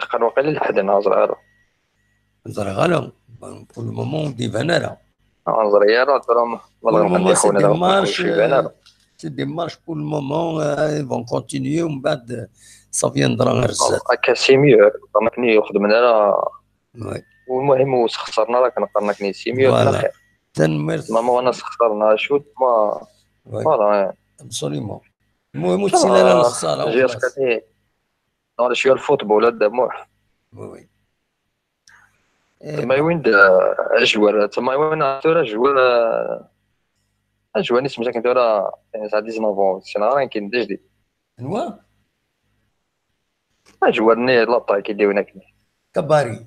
Qqen waqila lḥed, neɣ ẓriɣ ara. Ẓriɣ ara. Bon, pour le moment, ur d-iban ara. Ur neẓri ara, tura ma, ma Pour le lɣemxen moment, c'est d-ixunen des ad nruḥ, marches, ur iban ara. euh, c'est des marches pour le moment, euh, ils vont continuer, ومن بعد, ça viendra غير الزاد. Akka c'est mieux, akken qqaren akken ur xeddmen ara. Oui. Walmuhim ur sxesren ara, akken qqaren akken c'est mieux, Voilà. Axir. Tanemmirt. Tma ma wana sxesren acu, ma, Oui. Voilà. Absolument. المهم ur tessin ara lexsara, J'ai وخلاص. Dans le شوية الفوتبول, a Dda Muḥ. Oui, oui. Eh, Tma win d, euh, joueur, tma win tura joueur, euh, joueur isem akken tura, eh, sɛa dix-neuf ans, c'est rien qui est décidé. Anwa? Joueur-nni l'attaque i d-iwin akken. Kabari.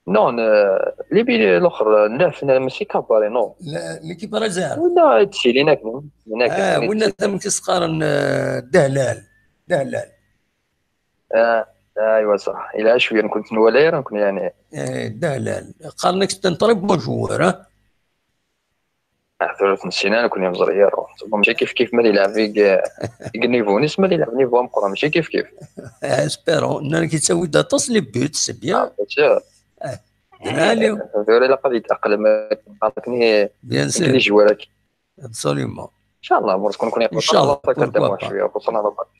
Non, euh, Libi l'autre, euh, neuf, neuf, ماشي Kabari, non. La-, l'équipe réserve. Winna i d-ssilin akken, winna akken, Ah, winna winna d-ssilin. Tamek i s-qqaren, euh, Dehlal. Dehlal. Ah, aywa, صح. Ila cwiya ur kent-nwala ara, nekkni, yeɛni. Eh, Dehlal. Qqaren-ak c'est un très bon joueur, hein? Ah, tura ur t-nessin ara, nekkni ur neẓri ara. Mačči kif kif ma ad yelɛeb deg, deg niveau-nnes, ma ad yelɛeb niveau ameqqran, mačči kif kif. Eh, espérons. Nnan-ak yettawi-d aṭas les buts, c'est bien. Ah, bien sûr. Dehlal. Tura ilaq ad yetaqlem, qqaren-ak, Bien sûr. Les joueurs-agi. Absolument. Inchallah, parce que nekkni Inchallah, l'attaque a Dda pourquoi Muḥ pas. Cwiya, ixuṣṣen l'attaque.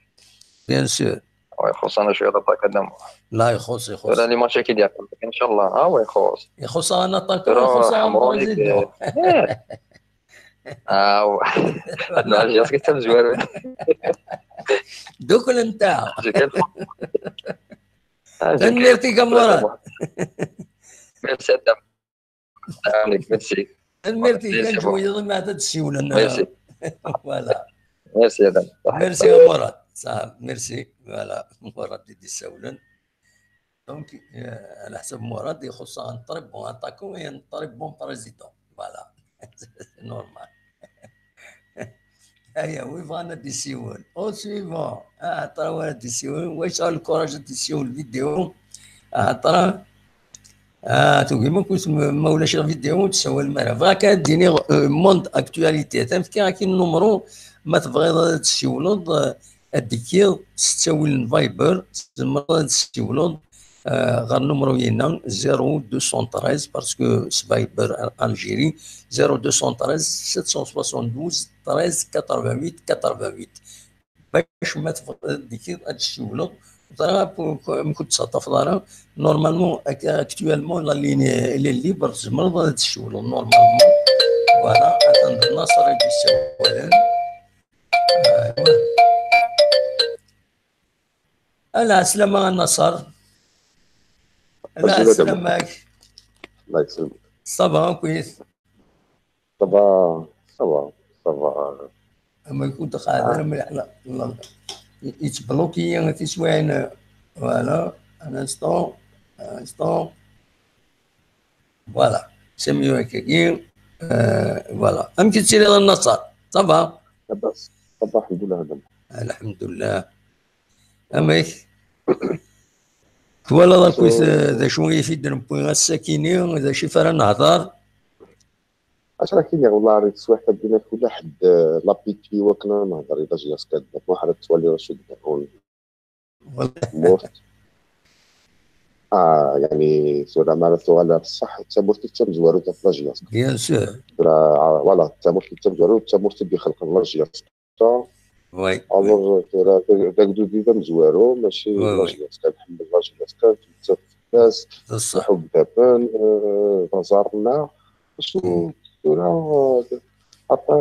Bien sûr. Oui, ixuṣṣen cwiya l'attaque a Dda Muḥ. Là, يخص, يخص. Tura les matchs-agi d-yeqqen, inchallah. Ah oui, ixuṣṣ. يخص un attaquant, Tura يخص un Ḥemrun, président. Eh. Ah, ouais. Non, j'ai ce que ça me joue. دوك انت. J'ai quel Ah, j'ai Tanemmirt-ik a Murad. Merci a Dda Muḥ. Merci. Tanemmirt-ik, Merci, ad bon. Wiyaḍ ma ad d-ssiwlen. Merci. Voilà. Merci a Dda Muḥ. Merci a Murad. Ça, merci. Voilà. Murad i d-issawlen. Donc, euh, على حسب Murad, يخص un très bon attaquant et un très bon président. Voilà. C'est normal. Aya, wi bɣan ad d-ssiwlen. Au suivant. Ah, atra wa ad d-ssiwlen. Wa yesɛa le courage ad d-ssiwel vidéo. Ah, atra. Ah, tugim akk, ma ulac vidéo, ur tessawalem ara. Bɣiɣ kan ad d-iniɣ, euh, monde actualité. Ad am-fkiɣ akkin numru, ma tebɣiḍ ad d-ssiwleḍ, euh, ad d-tekkiḍ s ttawil n Viber, tzemreḍ ad d-ssiwleḍ, euh, ɣer numru-inna, zéro deux cent treize, parce que c'est Viber Algérie, zéro deux cent treize, sept cent soixante-douze, treize, quatre-vingt-huit, quatre-vingt-huit. Bac ma tebɣiḍ ad d-tekkiḍ, ad d-ssiwleḍ. Ẓriɣ amek ur tettaṭṭafeḍ ara. Normalement, ac-, actuellement, la ligne, elle est libre, tzemreḍ ad d-ssiwleḍ, normalement. Voilà, atan d Naṣer i d-yessawalen. Aywa. Ala, ɛeslama a Naṣer. Ala, Ɛeslama. Ɛeslama-k. الله يسلمك. Ça va, akk-it. Ça va, ça va, ça va. Ama ur d-qɛid ara mliḥ, la, la, yettbloki-yi tiswiɛin, voilà, un instant, un instant. Voilà, c'est mieux akkagi. Euh, voilà. Amek i tettiliḍ a Naṣer? Ça va? لاباس، ça va, الحمد لله, هذا. Alḥemdullah. Amek? Twalaḍ akk-it, euh, d acu i t-id-newwi ass-akini, d acu i ara nehder? اش راك كاين والله؟ راه تصويح كدينا كل حد، آه، لابيتي وكنا نهضر الا جي اسكاد ما حرك توالي راه شد هون. والله. موت. Ah, يعني tura ma ara tuɣal ar ṣṣeḥ, d tamurt i d tamezwarut ɣef la JSK. Bien sûr. Tura, ah, voilà, d tamurt i d tamezwarut, d tamurt i d-ixelqen la JSK. Oui. Alors, tura d agdud i d amezwaru, mačči la JSK, nḥemmel la JSK, nettat fell-as, nḥubb dapen, eh, d aẓar-nneɣ. Acu tura, ata,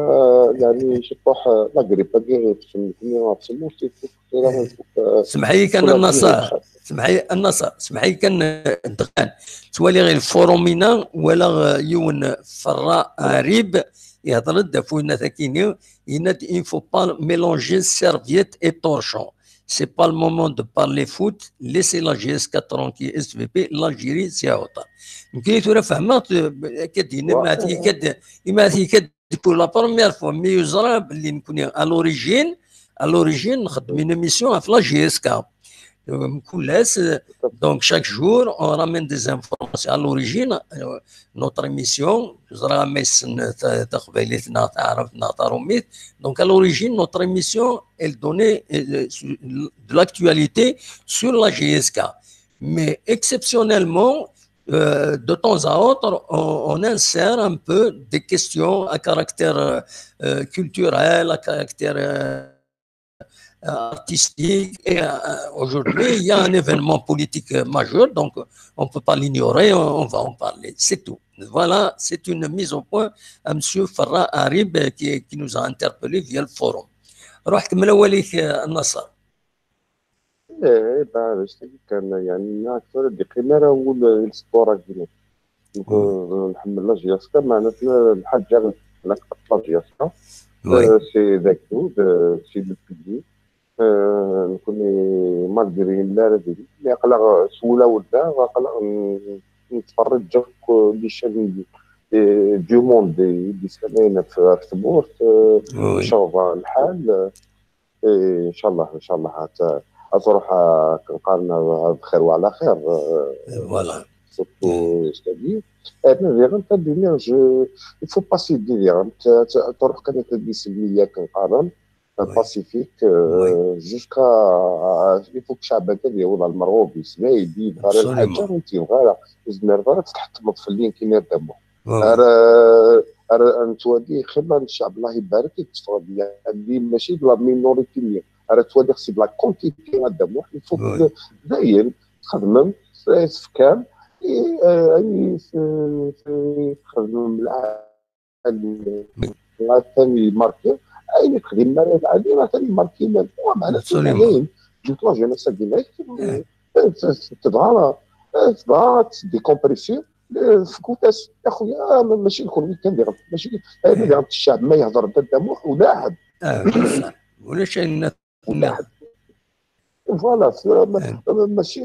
يعني, ciṭuḥ, la grippe-agi ṭṭfen-iyi ɣef tmurt, tura, eh, Semḥ-iyi kan a Naṣer, semḥ-iyi a Naṣer, semḥ-iyi kan, eh, ddexxan. Ttwaliɣ lfurum-ina, walaɣ, eh, yiwen Ferra Arib, ihḍer-d ɣef winna takini, yenna-d, il ne faut pas mélanger serviette et torchon. C'est pas le moment de parler foot, laissez la JSK tranquille, SVP, l'Algérie, c'est à autre. Nekkini tura fehmeɣ-t, eh, akka d-yenna, Ouais. Imɛat-iyi kan, Imɛat-iyi kan pour la première fois, mi yeẓra belli nekkni à l'origine, à l'origine, nxeddem une émission ɣef la JSK. Euh, mkul ass, euh, donc chaque jour, on ramène des informations. À l'origine, euh, notre émission, ẓriɣ ma yessen ta-, taqbaylit neɣ taɛrabt neɣ tarumit. Donc à l'origine, notre émission, elle donnait, euh, de l'actualité sur la JSK. Mais exceptionnellement, euh, de temps à autre, on, on insère un peu des questions à caractère, euh, culturel, à caractère, euh, artistique. Et, euh, aujourd'hui, il y a un événement politique, euh, majeur, donc on ne peut pas l'ignorer, on, on va en parler. C'est tout. Voilà, c'est une mise au point à monsieur Farra Arib, euh, qui, qui nous a interpellés via le forum. روح كمل أوليك، آه، النصر. Eh, bah, c'est kan, يعني, tura d-iqqim ara wul i lsport-agi. Donc, euh, nḥemmel la JSK, meɛnatna lḥaǧa la JSK. Oui. Euh, c'est d agdud, euh, c'est le pilier. Euh, nekkni, malgré la réalité, mais aql-aɣ s wulawen da, aql-aɣ n-, nettferrij akk les chaînes, euh, du monde, i d-ittalayen ɣef, ɣef tmurt, euh, Oui. Ncallah lḥal, euh, et Ncallah, Ncallah, ad, ad truḥ, euh, akken qqaren, euh, bxir wa ɛla xir, euh, Voilà. surtout, c'est-à-dire, euh, mais vraiment, t'as bien, je, il faut pas se dire, hein, tu, tu, تروح كان تدي سلمية كنقارن، Oui. pacifique, euh, jusqu'à, il faut que الشعب هذا يولى المرغوب يسمع يدي يبغى Absolument. الحاجة وانت يبغى، يزمر بغى تتحطم في اللين كيما دمو. Oui. أرى، أرى أنت ودي خير الشعب، الله يبارك، يتفرج يعني ماشي بلا minorité، أرى تودي خصي بلا quantité دمو، il faut Oui. que دايم تخدمم في كام، إيه، آه، يعني في، في تخدمم العالم. لا ثاني ماركي، اي خدمه العالم لا ثاني ماركي، ما هو معنا Absolument. كاين جوج لا جينيس ديالك. إيه. تبغى، تبغى ديكومبريسي في كوتاس يا خويا، ماشي كل ويكاند يغلط، ماشي هذا الشعب ما يهضر قدامه ولاعب. آه، بصح. ولا شيء. ولاعب. فوالا، ف-، ما-، ماشي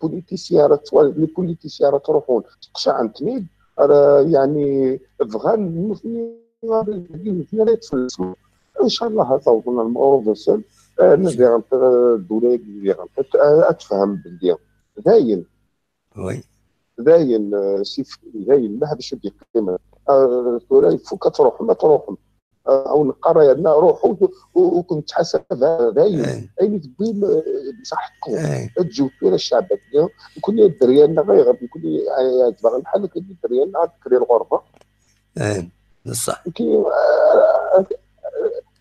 بوليتيسيان راه توا-، لي بوليتيسيان راه تروحون تقشع عن تميد، راه يعني بغا المثنى، المثنى لا يتفلسوا. ان شاء الله توصلنا المغرب وصل. آه، نزيغ انت، آه، الدوله يزيغ انت، آه، اتفهم باللي داين، Oui. داين، آه، سيف، داين ما هذا شو دي قيمه. آه، الدوله يفك تروح ما تروح. آه، او نقرا يعني روحوا و-، و-، وكنت حسب هذا داين. إيه. اين تبين، آه، بصحتكم. إيه. تجيو فينا الشعب هكا، يكون الدريان غير، يكون يتبغى الحال، يكون الدريان نهار تكري الغربه. إيه. بصح. كي، آه، آه،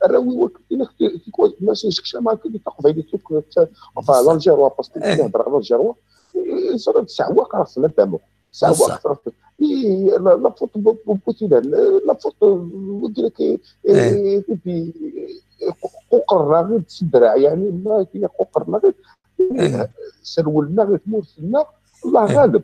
الراوي وقت إلا كنت، كنت كنت ماشي شكشا ما كنت تقبل يتوك، آه، بصح. لالجيروا، باسكو إيه. كنت نهضر على الجيروا. إيه، صار تسع واق راه سنة دامو. تسع بصح. واق راه. إيه، لا، لا فوت بو-، بو-، بوتيلان، لا فوت، قلت لك، إيه، إيه. إيه، في، إيه، قوقر راه غير تسدرع، يعني، ما هي قوقر راه غير. إيه. سرولنا غير تمورتنا، الله إيه. غالب.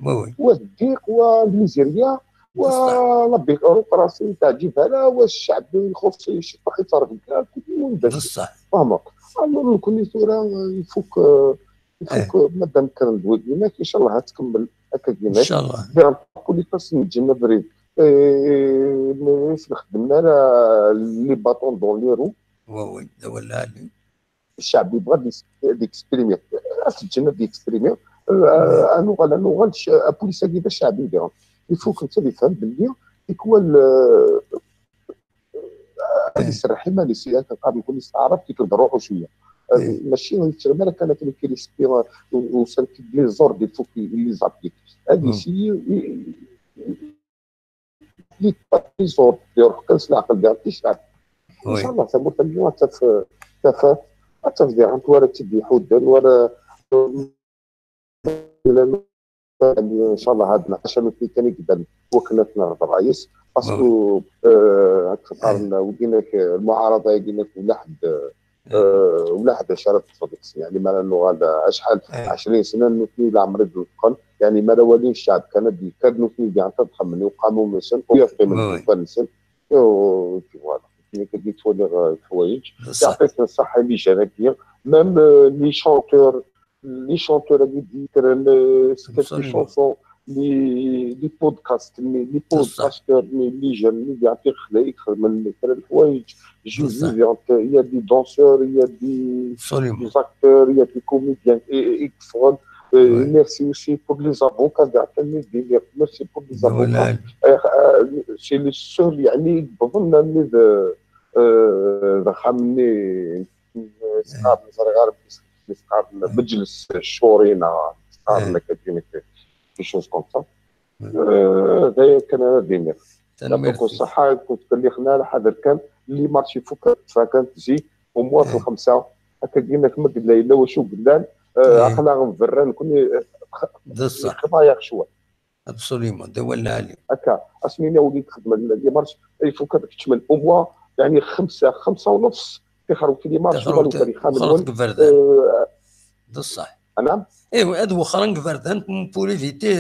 Oui, oui. والضيق والميزيريا بصح. ولا بيروقراسي تاع جبهه، والشعب يخص يشطح يتصرف كاع كل يوم باش بصح. فاهمة. Alors نكون ثورة يفك، يفك إيه. مادام كان دوي هناك، ان شاء الله تكمل هكا إن كيما شاء الله. بيان بوليتاس نجينا بريد. إيه، ما نخدم لا لي باتون دون لي رو. Oui, oui. هذا هو اللي عندي. الشعب يبغى ديس-، ديكسبريمي. راس الجنة ديكسبريمي. آه، انو غالا، انو غالا الش-، البوليس هكذا الشعب يديرهم. يفوك انت اللي فهم باللي يكون، آه، آه، يسرح ما لي سياسة قام يكون يستعرف كي تضرعوا شوية. Euh, ماشي يتغمر كان كان كي ريسبي وسان كي لي زورد يفو كي لي زابليك. هذه سي لي زورد يروح كان سلاح قلبي عرفتي شعب. ان شاء الله تموت اليوم تف تف تف دي عن توارد تدي حودا ولا ان شاء الله هاد النقاش مثل كان يقدر وكنا نهضر رئيس باسكو آه، اكثر ولينا المعارضه قلنا ولا حد آه، ولا حد شرف صديق يعني ما لانه هذا اشحال عشرين سنه نوتني لا عمري دخل يعني ما لا والي الشعب كان بيكاد نوتني كاع تضخم مني وقاموا مسن ويقيم المسن فوالا كي كدير تولي الحوايج يعطيك الصحه اللي جا لك ميم لي شونتور لي شونتور اللي دير سكريبت لي شونسون لي لي بودكاست لي بودكاستور لي جون اللي يعطيك خلايك من كثر الحوايج جوج فيديوهات il y a des danseurs il y a des acteurs il y a des comédiens يكفغن merci aussi pour les avocats كاع تاني دير merci pour les avocats c'est le seul يعني بظن اني ذا خامني صغار صغار صغار مجلس الشورينا صغار لك des choses comme ça هذا كان هذا ديني يعطيكم الصحة كنت قال لي خلينا على حذر كان اللي مارشي فوق فكانت تجي وموا في الخمسة هكا قلنا كما قلنا إلا وشو قلنا عقلنا غنفران كوني بصح خطايا شوية ابسوليومون دوا العالي هكا اسمينا وليد خدمه ديمارش يفوك هذاك تشمل اموا يعني خمسه خمسه ونص كيخرجوا في ديمارش ولا كان يخمم بصح نعم ايوا هذا وخرا كبردان بور ايفيتي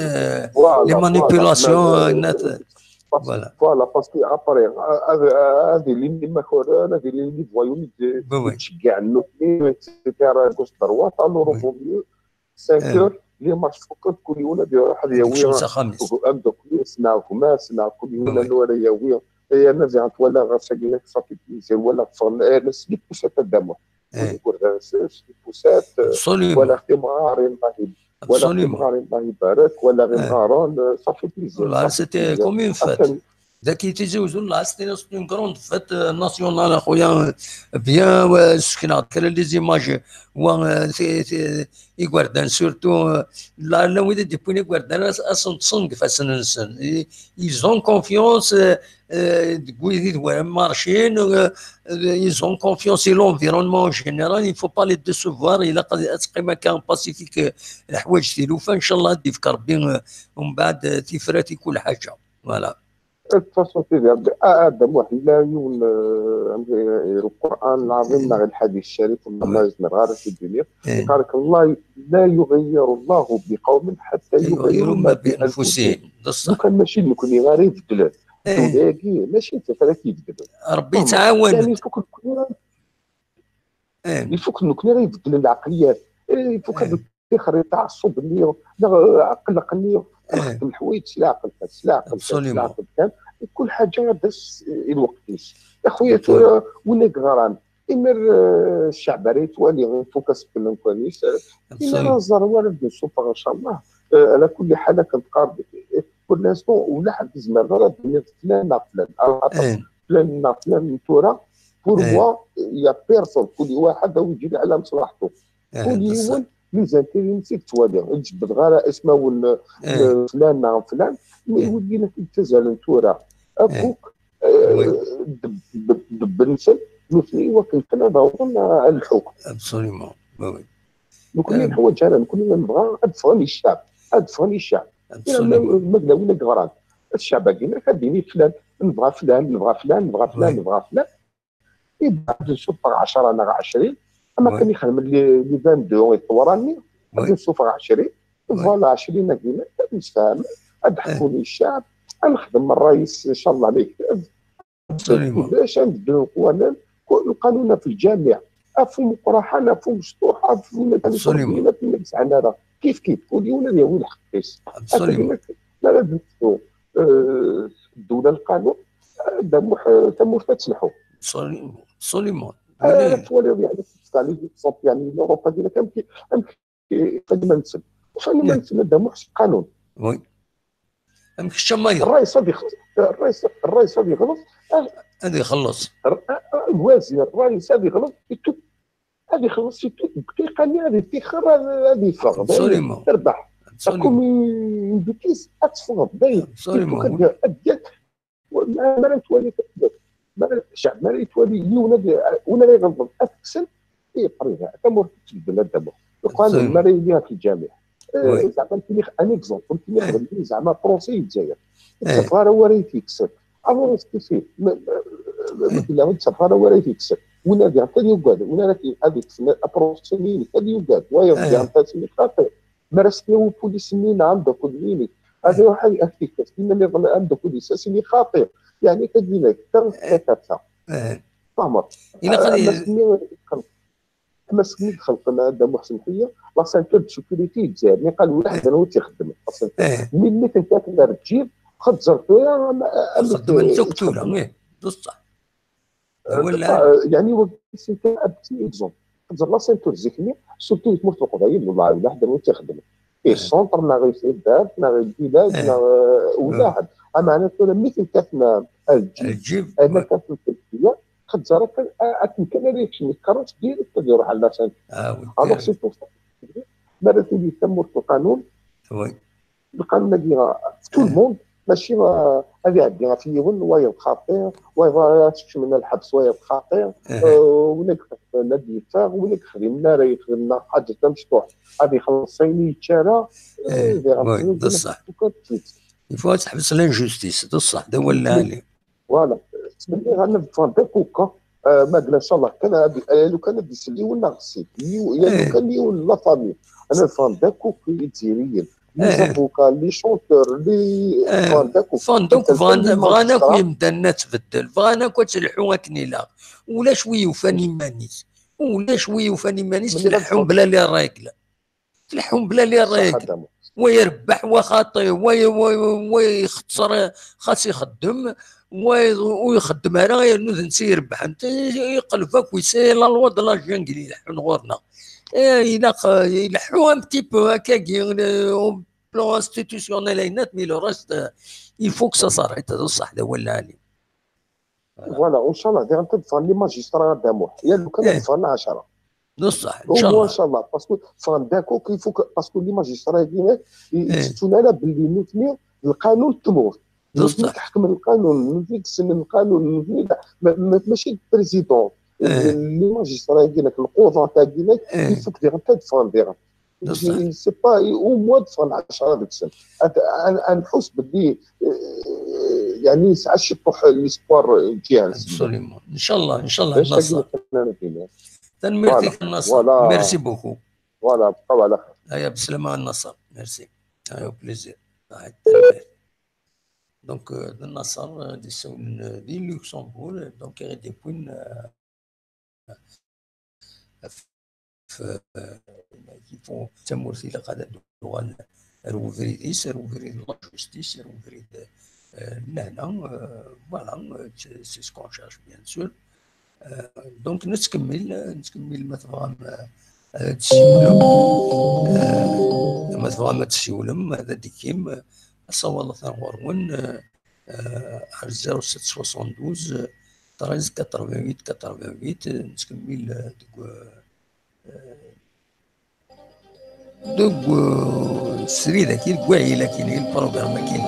لي مانيبيلاسيون فوالا فوالا باسكو ابري هذه لي ماكورون هذه لي فوايو تشجع النوتين اكسيتيرا غوش دروات الو روفو ميو cinq heures اللي مارش فوق كل يوم هذه واحد يهوي خمسة خميس ام دوك سنا خماس سنا كل يوم نور يهوي هي انا زعمت ولا غاسل صافي بليزير ولا فصل انا سليت بوسات الدم يقول سليت بوسات ولا اختي مغاري الله ولا اختي مغاري الله يبارك ولا غير مغارون صافي بليزير والله سيتي كوم اون فات ذاك تيزي وزو لا ستينا سيت اون كروند فيت ناسيونال اخويا بيان سكنا كلا لي زيماج و يقردان سورتو لا لا ويدا ديبوين يقردان اصلا تصنق فاسن نسن ils ont confiance ديك ويدي دوا مارشين ils ont confiance et l'environnement en général il faut pas les décevoir الا قد اتقيم كان باسيفيك الحوايج تيلوفا ان شاء الله ديفك ربي ومن بعد تيفراتي كل حاجه voilà التصوف ديال ادم واحد لا يون القران العظيم مع الحديث الشريف وما يزمر غير في الدنيا قال لك الله لا يغير الله بقوم حتى يغيروا ما بانفسهم بصح كان ماشي نكون غير يبدل دولابي ماشي انت ترى كيبدل ربي يتعاون يعني فوق الكل يفوك نكون غير يبدل العقليات يفوك هذا يخرج تعصب اللي لا عقل اللي تخدم الحوايج لا عقل كان لا عقل كان لا عقل كان كل حاجه بس الوقت يا خويا وين غرام إمر الشعب ريت والي غير فوكس كلهم كويس إمر الزر وارد نشوفها إن شاء الله على كل حال كنت قارب كل ناس ولا حد زمان راه فلان فلان فلان فلان تورا بور موا يا بيرسون كل واحد هو يجري على مصلحته كل يوم لي زانتيري نسيت توالي تجبد غير اسمه ولا فلان نعم فلان ما يولي لك تزال تورا اكوك دب نسل مثلي وكل كان ضاون على الحكم ابسوليومون وي وي نكون الحوايج انا نكون نبغى ادفغني الشعب ادفغني الشعب مبدا ولا قران الشعب قال لك هديني فلان نبغى فلان نبغى فلان نبغى فلان نبغى فلان يبعد نشوف 10 انا 20 اما كان يخدم لي لي 22 يطور راني غادي نشوف 20 فوالا 20 هكينا نتفاهم اضحكوني الشعب نخدم الرئيس ان شاء الله ما يكتب باش نبدلوا القوانين القانون في الجامع افو مقرحه افو مشطوحه افو في مجلس عنا راه كيف كيف كل يوم يا وين حقيس لا لازم الدوله القانون هذا مح تموت تسمحوا سوليمون تولي يعني يعني لوروبا ديالك امكي امكي ما نسب واش انا ما نسب هذا محسن قانون وي امك الشماير الرئيس هذا يخلص الرئيس الرئيس هذا يخلص هذا يخلص الوزير الرئيس هذا يخلص يتوب ad ixelleṣ dqiqa-nni, ad itixer, ad, ad yeffeɣ. Terbeḥ. Comme une bêtise, ad teffɣeḍ. Dayen, ad d-yak mi ara yettwali, mi ara, ccɛeb mi ara yettwali yiwen ad, win ara iɣelḍen ad t-kksen, yeqrib tamurt tettbeddel. Ad d-amuɣ. Lukan mi ara yili ɣef lǧamiɛ, zeɛma nettini un exemple, nettini xdem zeɛma français i Lezzayer. Ur ttafeɣ ara wara i t-yekksen. Alors, est-ce que c'est, ma yella ur ttafeɣ ara wara i t-yekksen. Win ad iɣelṭ ad yugad, win ara ad yekksen apṛusi-nni-inek ad yugad, wayeḍ ad iɣelṭ ad s-yini xaṭi. Mi ara s-yawi upulis-nni neɣ ameddakel-nni-inek, ad iruḥ ad t-yekkes, nniḍen ameddakel-is ad s-yini xaṭi. Yeɛni, tagi d ta, ta, ta. Tfehmeḍ? Ilaq ad, am ass-nni, am ass-nni d-xelqen, a Dda Muḥ, semmeḥ-iyi, la ceinture de sécurité i Lezzayer, mi qal ulaḥed ara ur tt-ixeddmen. Melmi ten-kkaten ar lǧib, xeẓẓer tura, am, am xeddmen tura, ih, d ṣṣeḥ. Wala. Yeɛni, wagi c'est un petit exemple. Xeẓẓer la ceinture zik-nni, surtout di tmurt n Leqbayel, wellah, ulaḥed ara ur tt-ixeddmen. I centre, neɣ i taddart, neɣ i lbilad, neɣ, eh, ulaḥed. Ameɛna tura mi ten-kkaten ar lǧib, ayen akka n tmekkiya, xeẓẓer akken, a-, akken kan ara yekcem deg tkeṛṛust, direct ad iruḥ ar la ceinture. Alors, c'est pour ça, mi ara tili tamurt n lqanun, lqanun-agi, tout le monde, mačči, eh, ad iɛeddi ɣef yiwen, wayeḍ xaṭi, wayeḍ ara tkecmen lḥebs, wayeḍ xaṭi, eh, win ad ixedmen ad yeffeɣ, win ad ixedmen ara yexdem neɣ ḥaǧa tamecṭuḥt, ad ixelleṣ ayen yečča ara, eh, d ṣṣeḥ. Il faut ad teḥbes l'injustice, d ṣṣeḥ, d awal lɛali. Voilà. Ttmenniɣ ad neffɣen d akk, eh, ma yella, ncallah kan, ad, eh, lukan ad d-isel yiwen neɣ sin. Yiw-, ya lukan yiwen n la famille. Ad neffɣen d akk i Izzayriyen. Les avocats, les chanteurs, les, ffɣen d akk. Ffɣen d akk, bɣan, bɣan akk yimdanen ad tbeddel. Bɣan akk ad telḥu akken ilaq. Ulac wi yufan iman-is. Ulac wi yufan iman-is, tleḥḥum bla les règles. Tleḥḥum bla les règles. Wa irebbeḥ, wa xaṭi, wa, wa, wa ixeṣṣer, xas ixeddem, wa ur ixeddem ara, yernu d netta irebbḥen. Iqleb akk, c'est la loi de la jungle ileḥḥun ɣur-neɣ. Eh, ilaq, eh, ileḥḥu un petit peu akkagi, eh, au plan institutionnel, ayennat, mais le reste, eh, il faut que ça s'arrête, d ṣṣeḥ, d awal lɛali. Voilà, ncallah, diɣen ad d-ffɣen les magistrats, a Dda Muḥ. Ya lukan ad d-ffɣen ɛecṛa. D ṣṣeḥ, ncallah. Ncallah, parce que ffɣen d akk, il faut que, parce que les magistrats-agi, i, ur ttettun ara belli nutni d lqanun n tmurt. Nutni i iḥekmen lqanun, nutni i yessnen lqanun, nutni d, ma, ma, mačči d président. Les magistrats-agi, lquḍat-agi, il faut que diɣen ad d-ffɣen diɣen. C'est pas, au moins d-ffɣen ɛecṛa deg-sen. Ad, ad, ad nḥuss belli, eh, yeɛni, yesɛa ciṭuḥ l'espoir, eh, ǧiha-nsen. Absolument. Ncallah, ncallah, Nasser. Tanemmirt-ik a Nasser. Voilà. Merci beaucoup. Voilà, bqaw ɛla xir. Aya, beslama a Nasser. Merci. Aya, au plaisir. Donc, euh, d Nasser, euh, d-isawlen, euh, di Luxembourg, donc, i ɣ-d-yewwin, euh, f-, f-, il faut, d tamurt ilaq ad d-uɣal ar ubrid-is, ar ubrid n la justice, ar ubrid, euh, n lehna, euh, voilà, euh, c'est, c'est ce qu'on cherche, bien sûr. Euh, donc, nettkemmil, nettkemmil ma tebɣam, euh, ad d-tessiwlem, euh, ma tebɣam ad d-tessiwlem, ad d-tekkim, euh, asawaḍ atan ɣur-wen, euh, euh, ar zéro sept soixante-douze, euh, treize quatre-vingt-huit quatre-vingt-huit, euh, nettkemmil, euh, deg, euh, deg, euh, srid-agi, deg wahil-agi, deg lprogram-agi.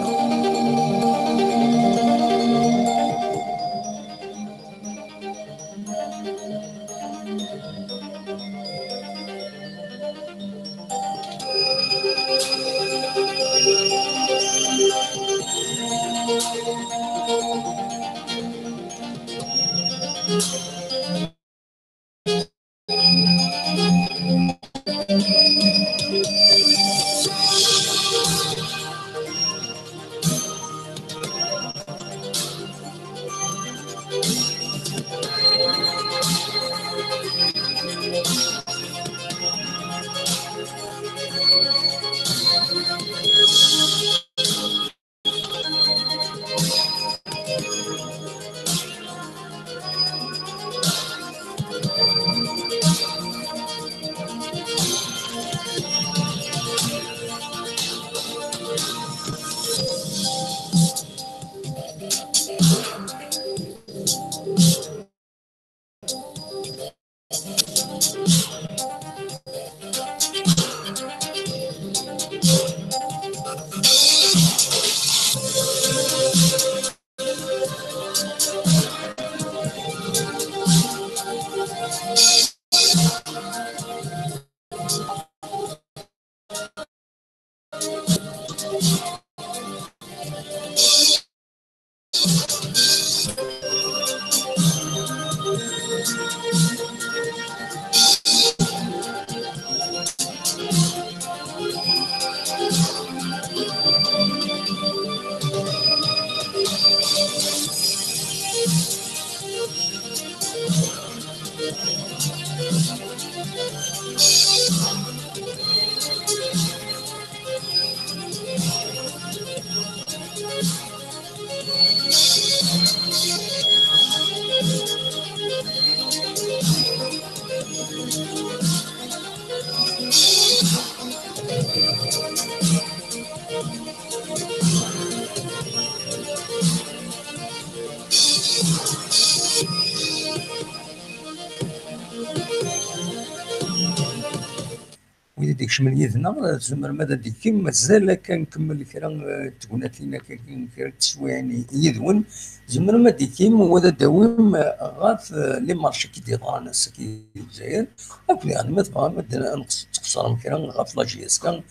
Wid i d-ikecmen yid-neɣ, tzemrem ad d-ikkim, mazal akka nkemmel kra, eh, n tegnatin, akka kra n teswiɛin yid-wen. Tzemrem ad d-ikkim, u ad d-tawim, eh, ɣef, eh, les marchés i d-yeḍran ass-agi di Lezzayer. Akked, yeɛni, ma tebɣam ad d-, ad nqes-, tqeṣrem kra ɣef la J S K,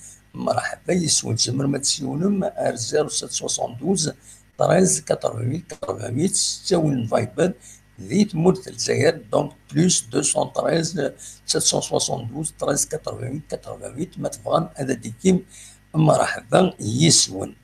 mṛeḥba yes-wen. Tzemrem ad d-tessiwlem ar zéro sept soixante-douze treize quatre-vingt-huit quatre-vingt-huit, s ttawil n Viber, di tmurt n Lezzayer, donc plus deux cent treize sept cent soixante-douze treize quatre-vingt-huit quatre-vingt-huit, ma tebɣam ad d-tikim, mṛeḥba yes-wen.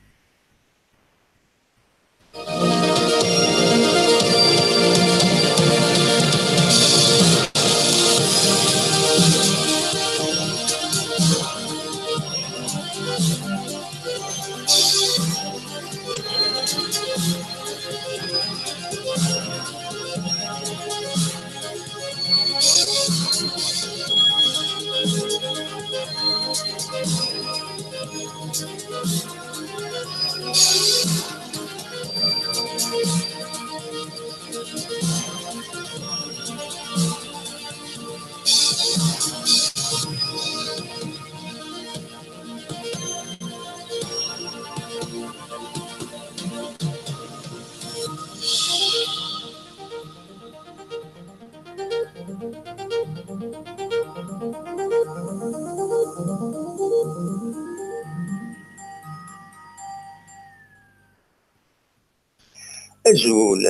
Azul,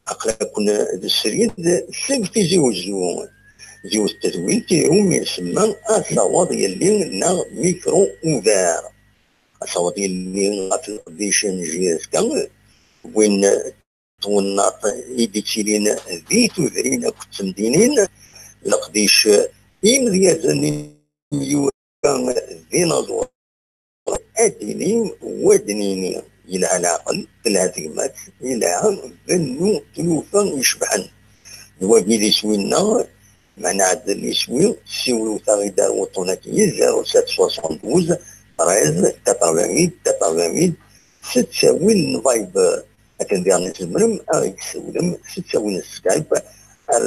aql-aken d srid seg Tizi Wezzu. Yiwet n tedwilt iwumi nsemma Asawaḍ Yelli neɣ Micro Ouvert. Asawaḍ Yelli ɣef leqdic n J S K, win twennaḍt i d-ittilin di tudrin akked temdinin, leqdic imedyazen imyura d inaẓuren. Ad d-inim, ad d-nini, yelha leɛqel, telha tegmat, yelha bennu tlufa icebḥen. D wagi d iswi-nneɣ, meɛna ɛedden iswi, siwlet-aɣ-id ar wuṭṭun-agi, zéro sept soixante-douze treize quatre-vingt-huit quatre-vingt-huit, s ttawil n Viber. Akken diɣen tzemrem ad ɣ-d-tessiwlem s ttawil n Skype ar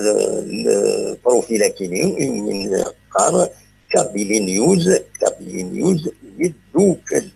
lprofil akini iwumi neqqar Kabylie News, Kabylie News yeddukel.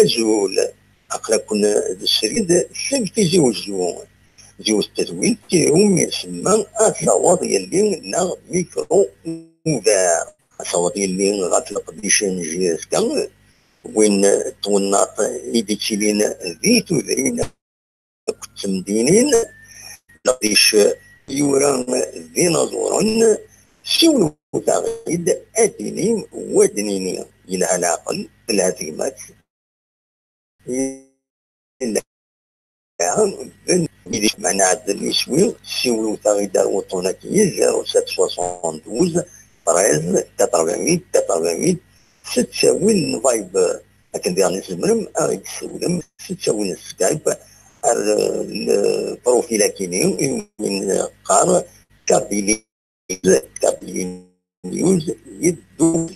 Azul, aql-aken d srid seg Tizi Wezzu. Yiwet n tedwilt umi isemma Ad taweḍ yelli neɣ Mikru Ubar. Ad taweḍ yelli ɣef leqdic n Jizga, win n twennaḍt i d-ittilin di tudrin akked temdinin, leqdic yura d inaẓuren, siwlet-aɣ-id ad d-inim, wa d-nini, yelha leɛqel, telha tegmat, yelha ben, meɛna ɛedden iswi, siwlet-aɣ-id ar wuṭṭun-agi, zéro sept soixante-douze treize quatre-vingt-huit quatre-vingt-huit, s ttawil n Viber. Akken diɣen i tzemrem ad ɣ-d-tessiwlem s ttawil n Skype ar, eh, lprofil akini i win qqar Kabili, Kabili News yeddu.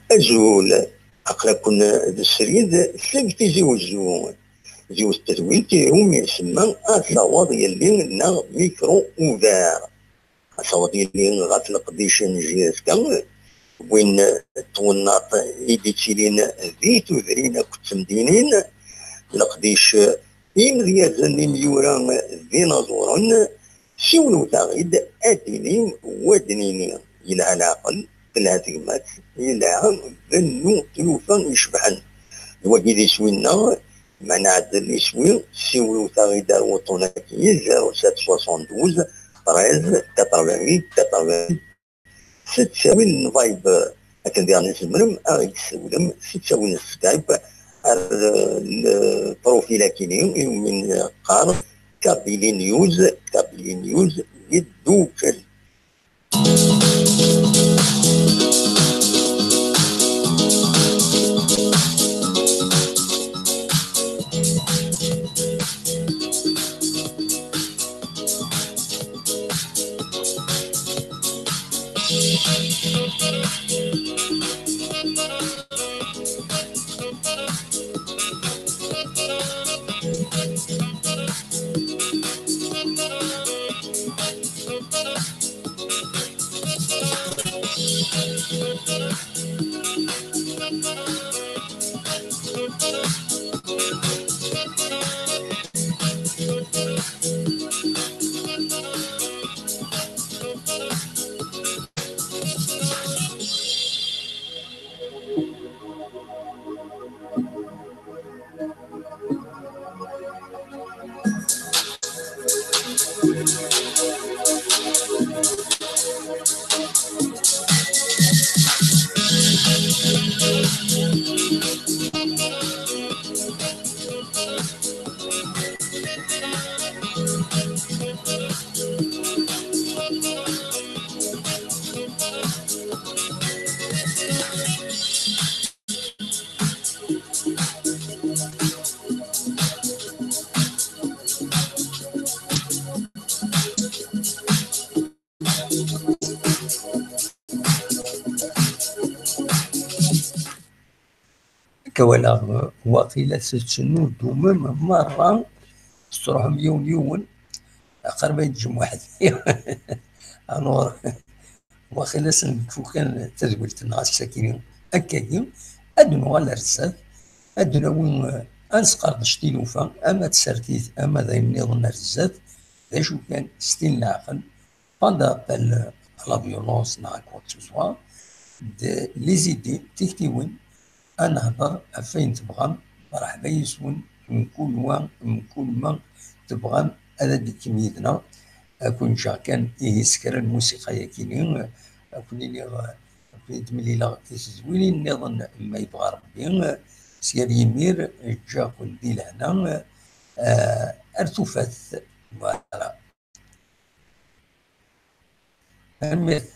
Azul, aql-aken d srid seg Tizi Wezzu. Yiwet n tedwilt umi isemma Ad taweḍ yelli neɣ Mikru Ubar. Ad taweḍ yelli ɣef leqdic n Jizga, win n twennaḍt i d-ittilin di tudrin akked temdinin, leqdic imedyazen, imyura d inaẓuren, siwlet-aɣ-id ad d-inim wa d-nini, yelha leɛqel, telha tegmat, yelha bennu tlufa icebḥen. D wagi d iswi-nneɣ, ma nɛeddel iswi, siwlet-aɣ-id ar wuṭṭun-agi, zéro sept soixante-douze treize quatre-vingt-huit quatre-vingt-huit, s ttawil n Viber. Akken diɣen i tzemrem ad ɣ-d-tessiwlem s ttawil n Skype ar, eh, lprofil akini i wumi neqqar Kabili News, Kabili News yeddukel. Akka walaɣ, waqila tettnudumem merra, tettruḥum yiwen yiwen, aqrab ay d-ǧem weḥd-i. Alors, waqila s-nfu kan tadwilt-nneɣ ass-agi akkagi, ad nuɣal ar zdat, ad d-nawi, eh, ad nesqerdec tilufa, ama tsertit, ama d ayen nniḍen ar zdat, d acu kan, s tin leɛqel, pas d'appel à la violence neɣ à quoi que ce soit, d les idées, tiktiwin, ad nehder ɣef wayen tebɣam, mreḥba yes-wen, mkul wa, mkul ma tebɣam ad d-tekkem yid-neɣ. Ad ken-ǧǧeɣ kan ihi s kra n lmusiqa-yagi-ni, ad ken-iniɣ, ad ken-id-mlileɣ i tezwilin nniḍen ma yebɣa Rebbi. S yal yimir, ǧǧiɣ-ken di lehna, eh, ar tufat. Voilà. Tanemmirt.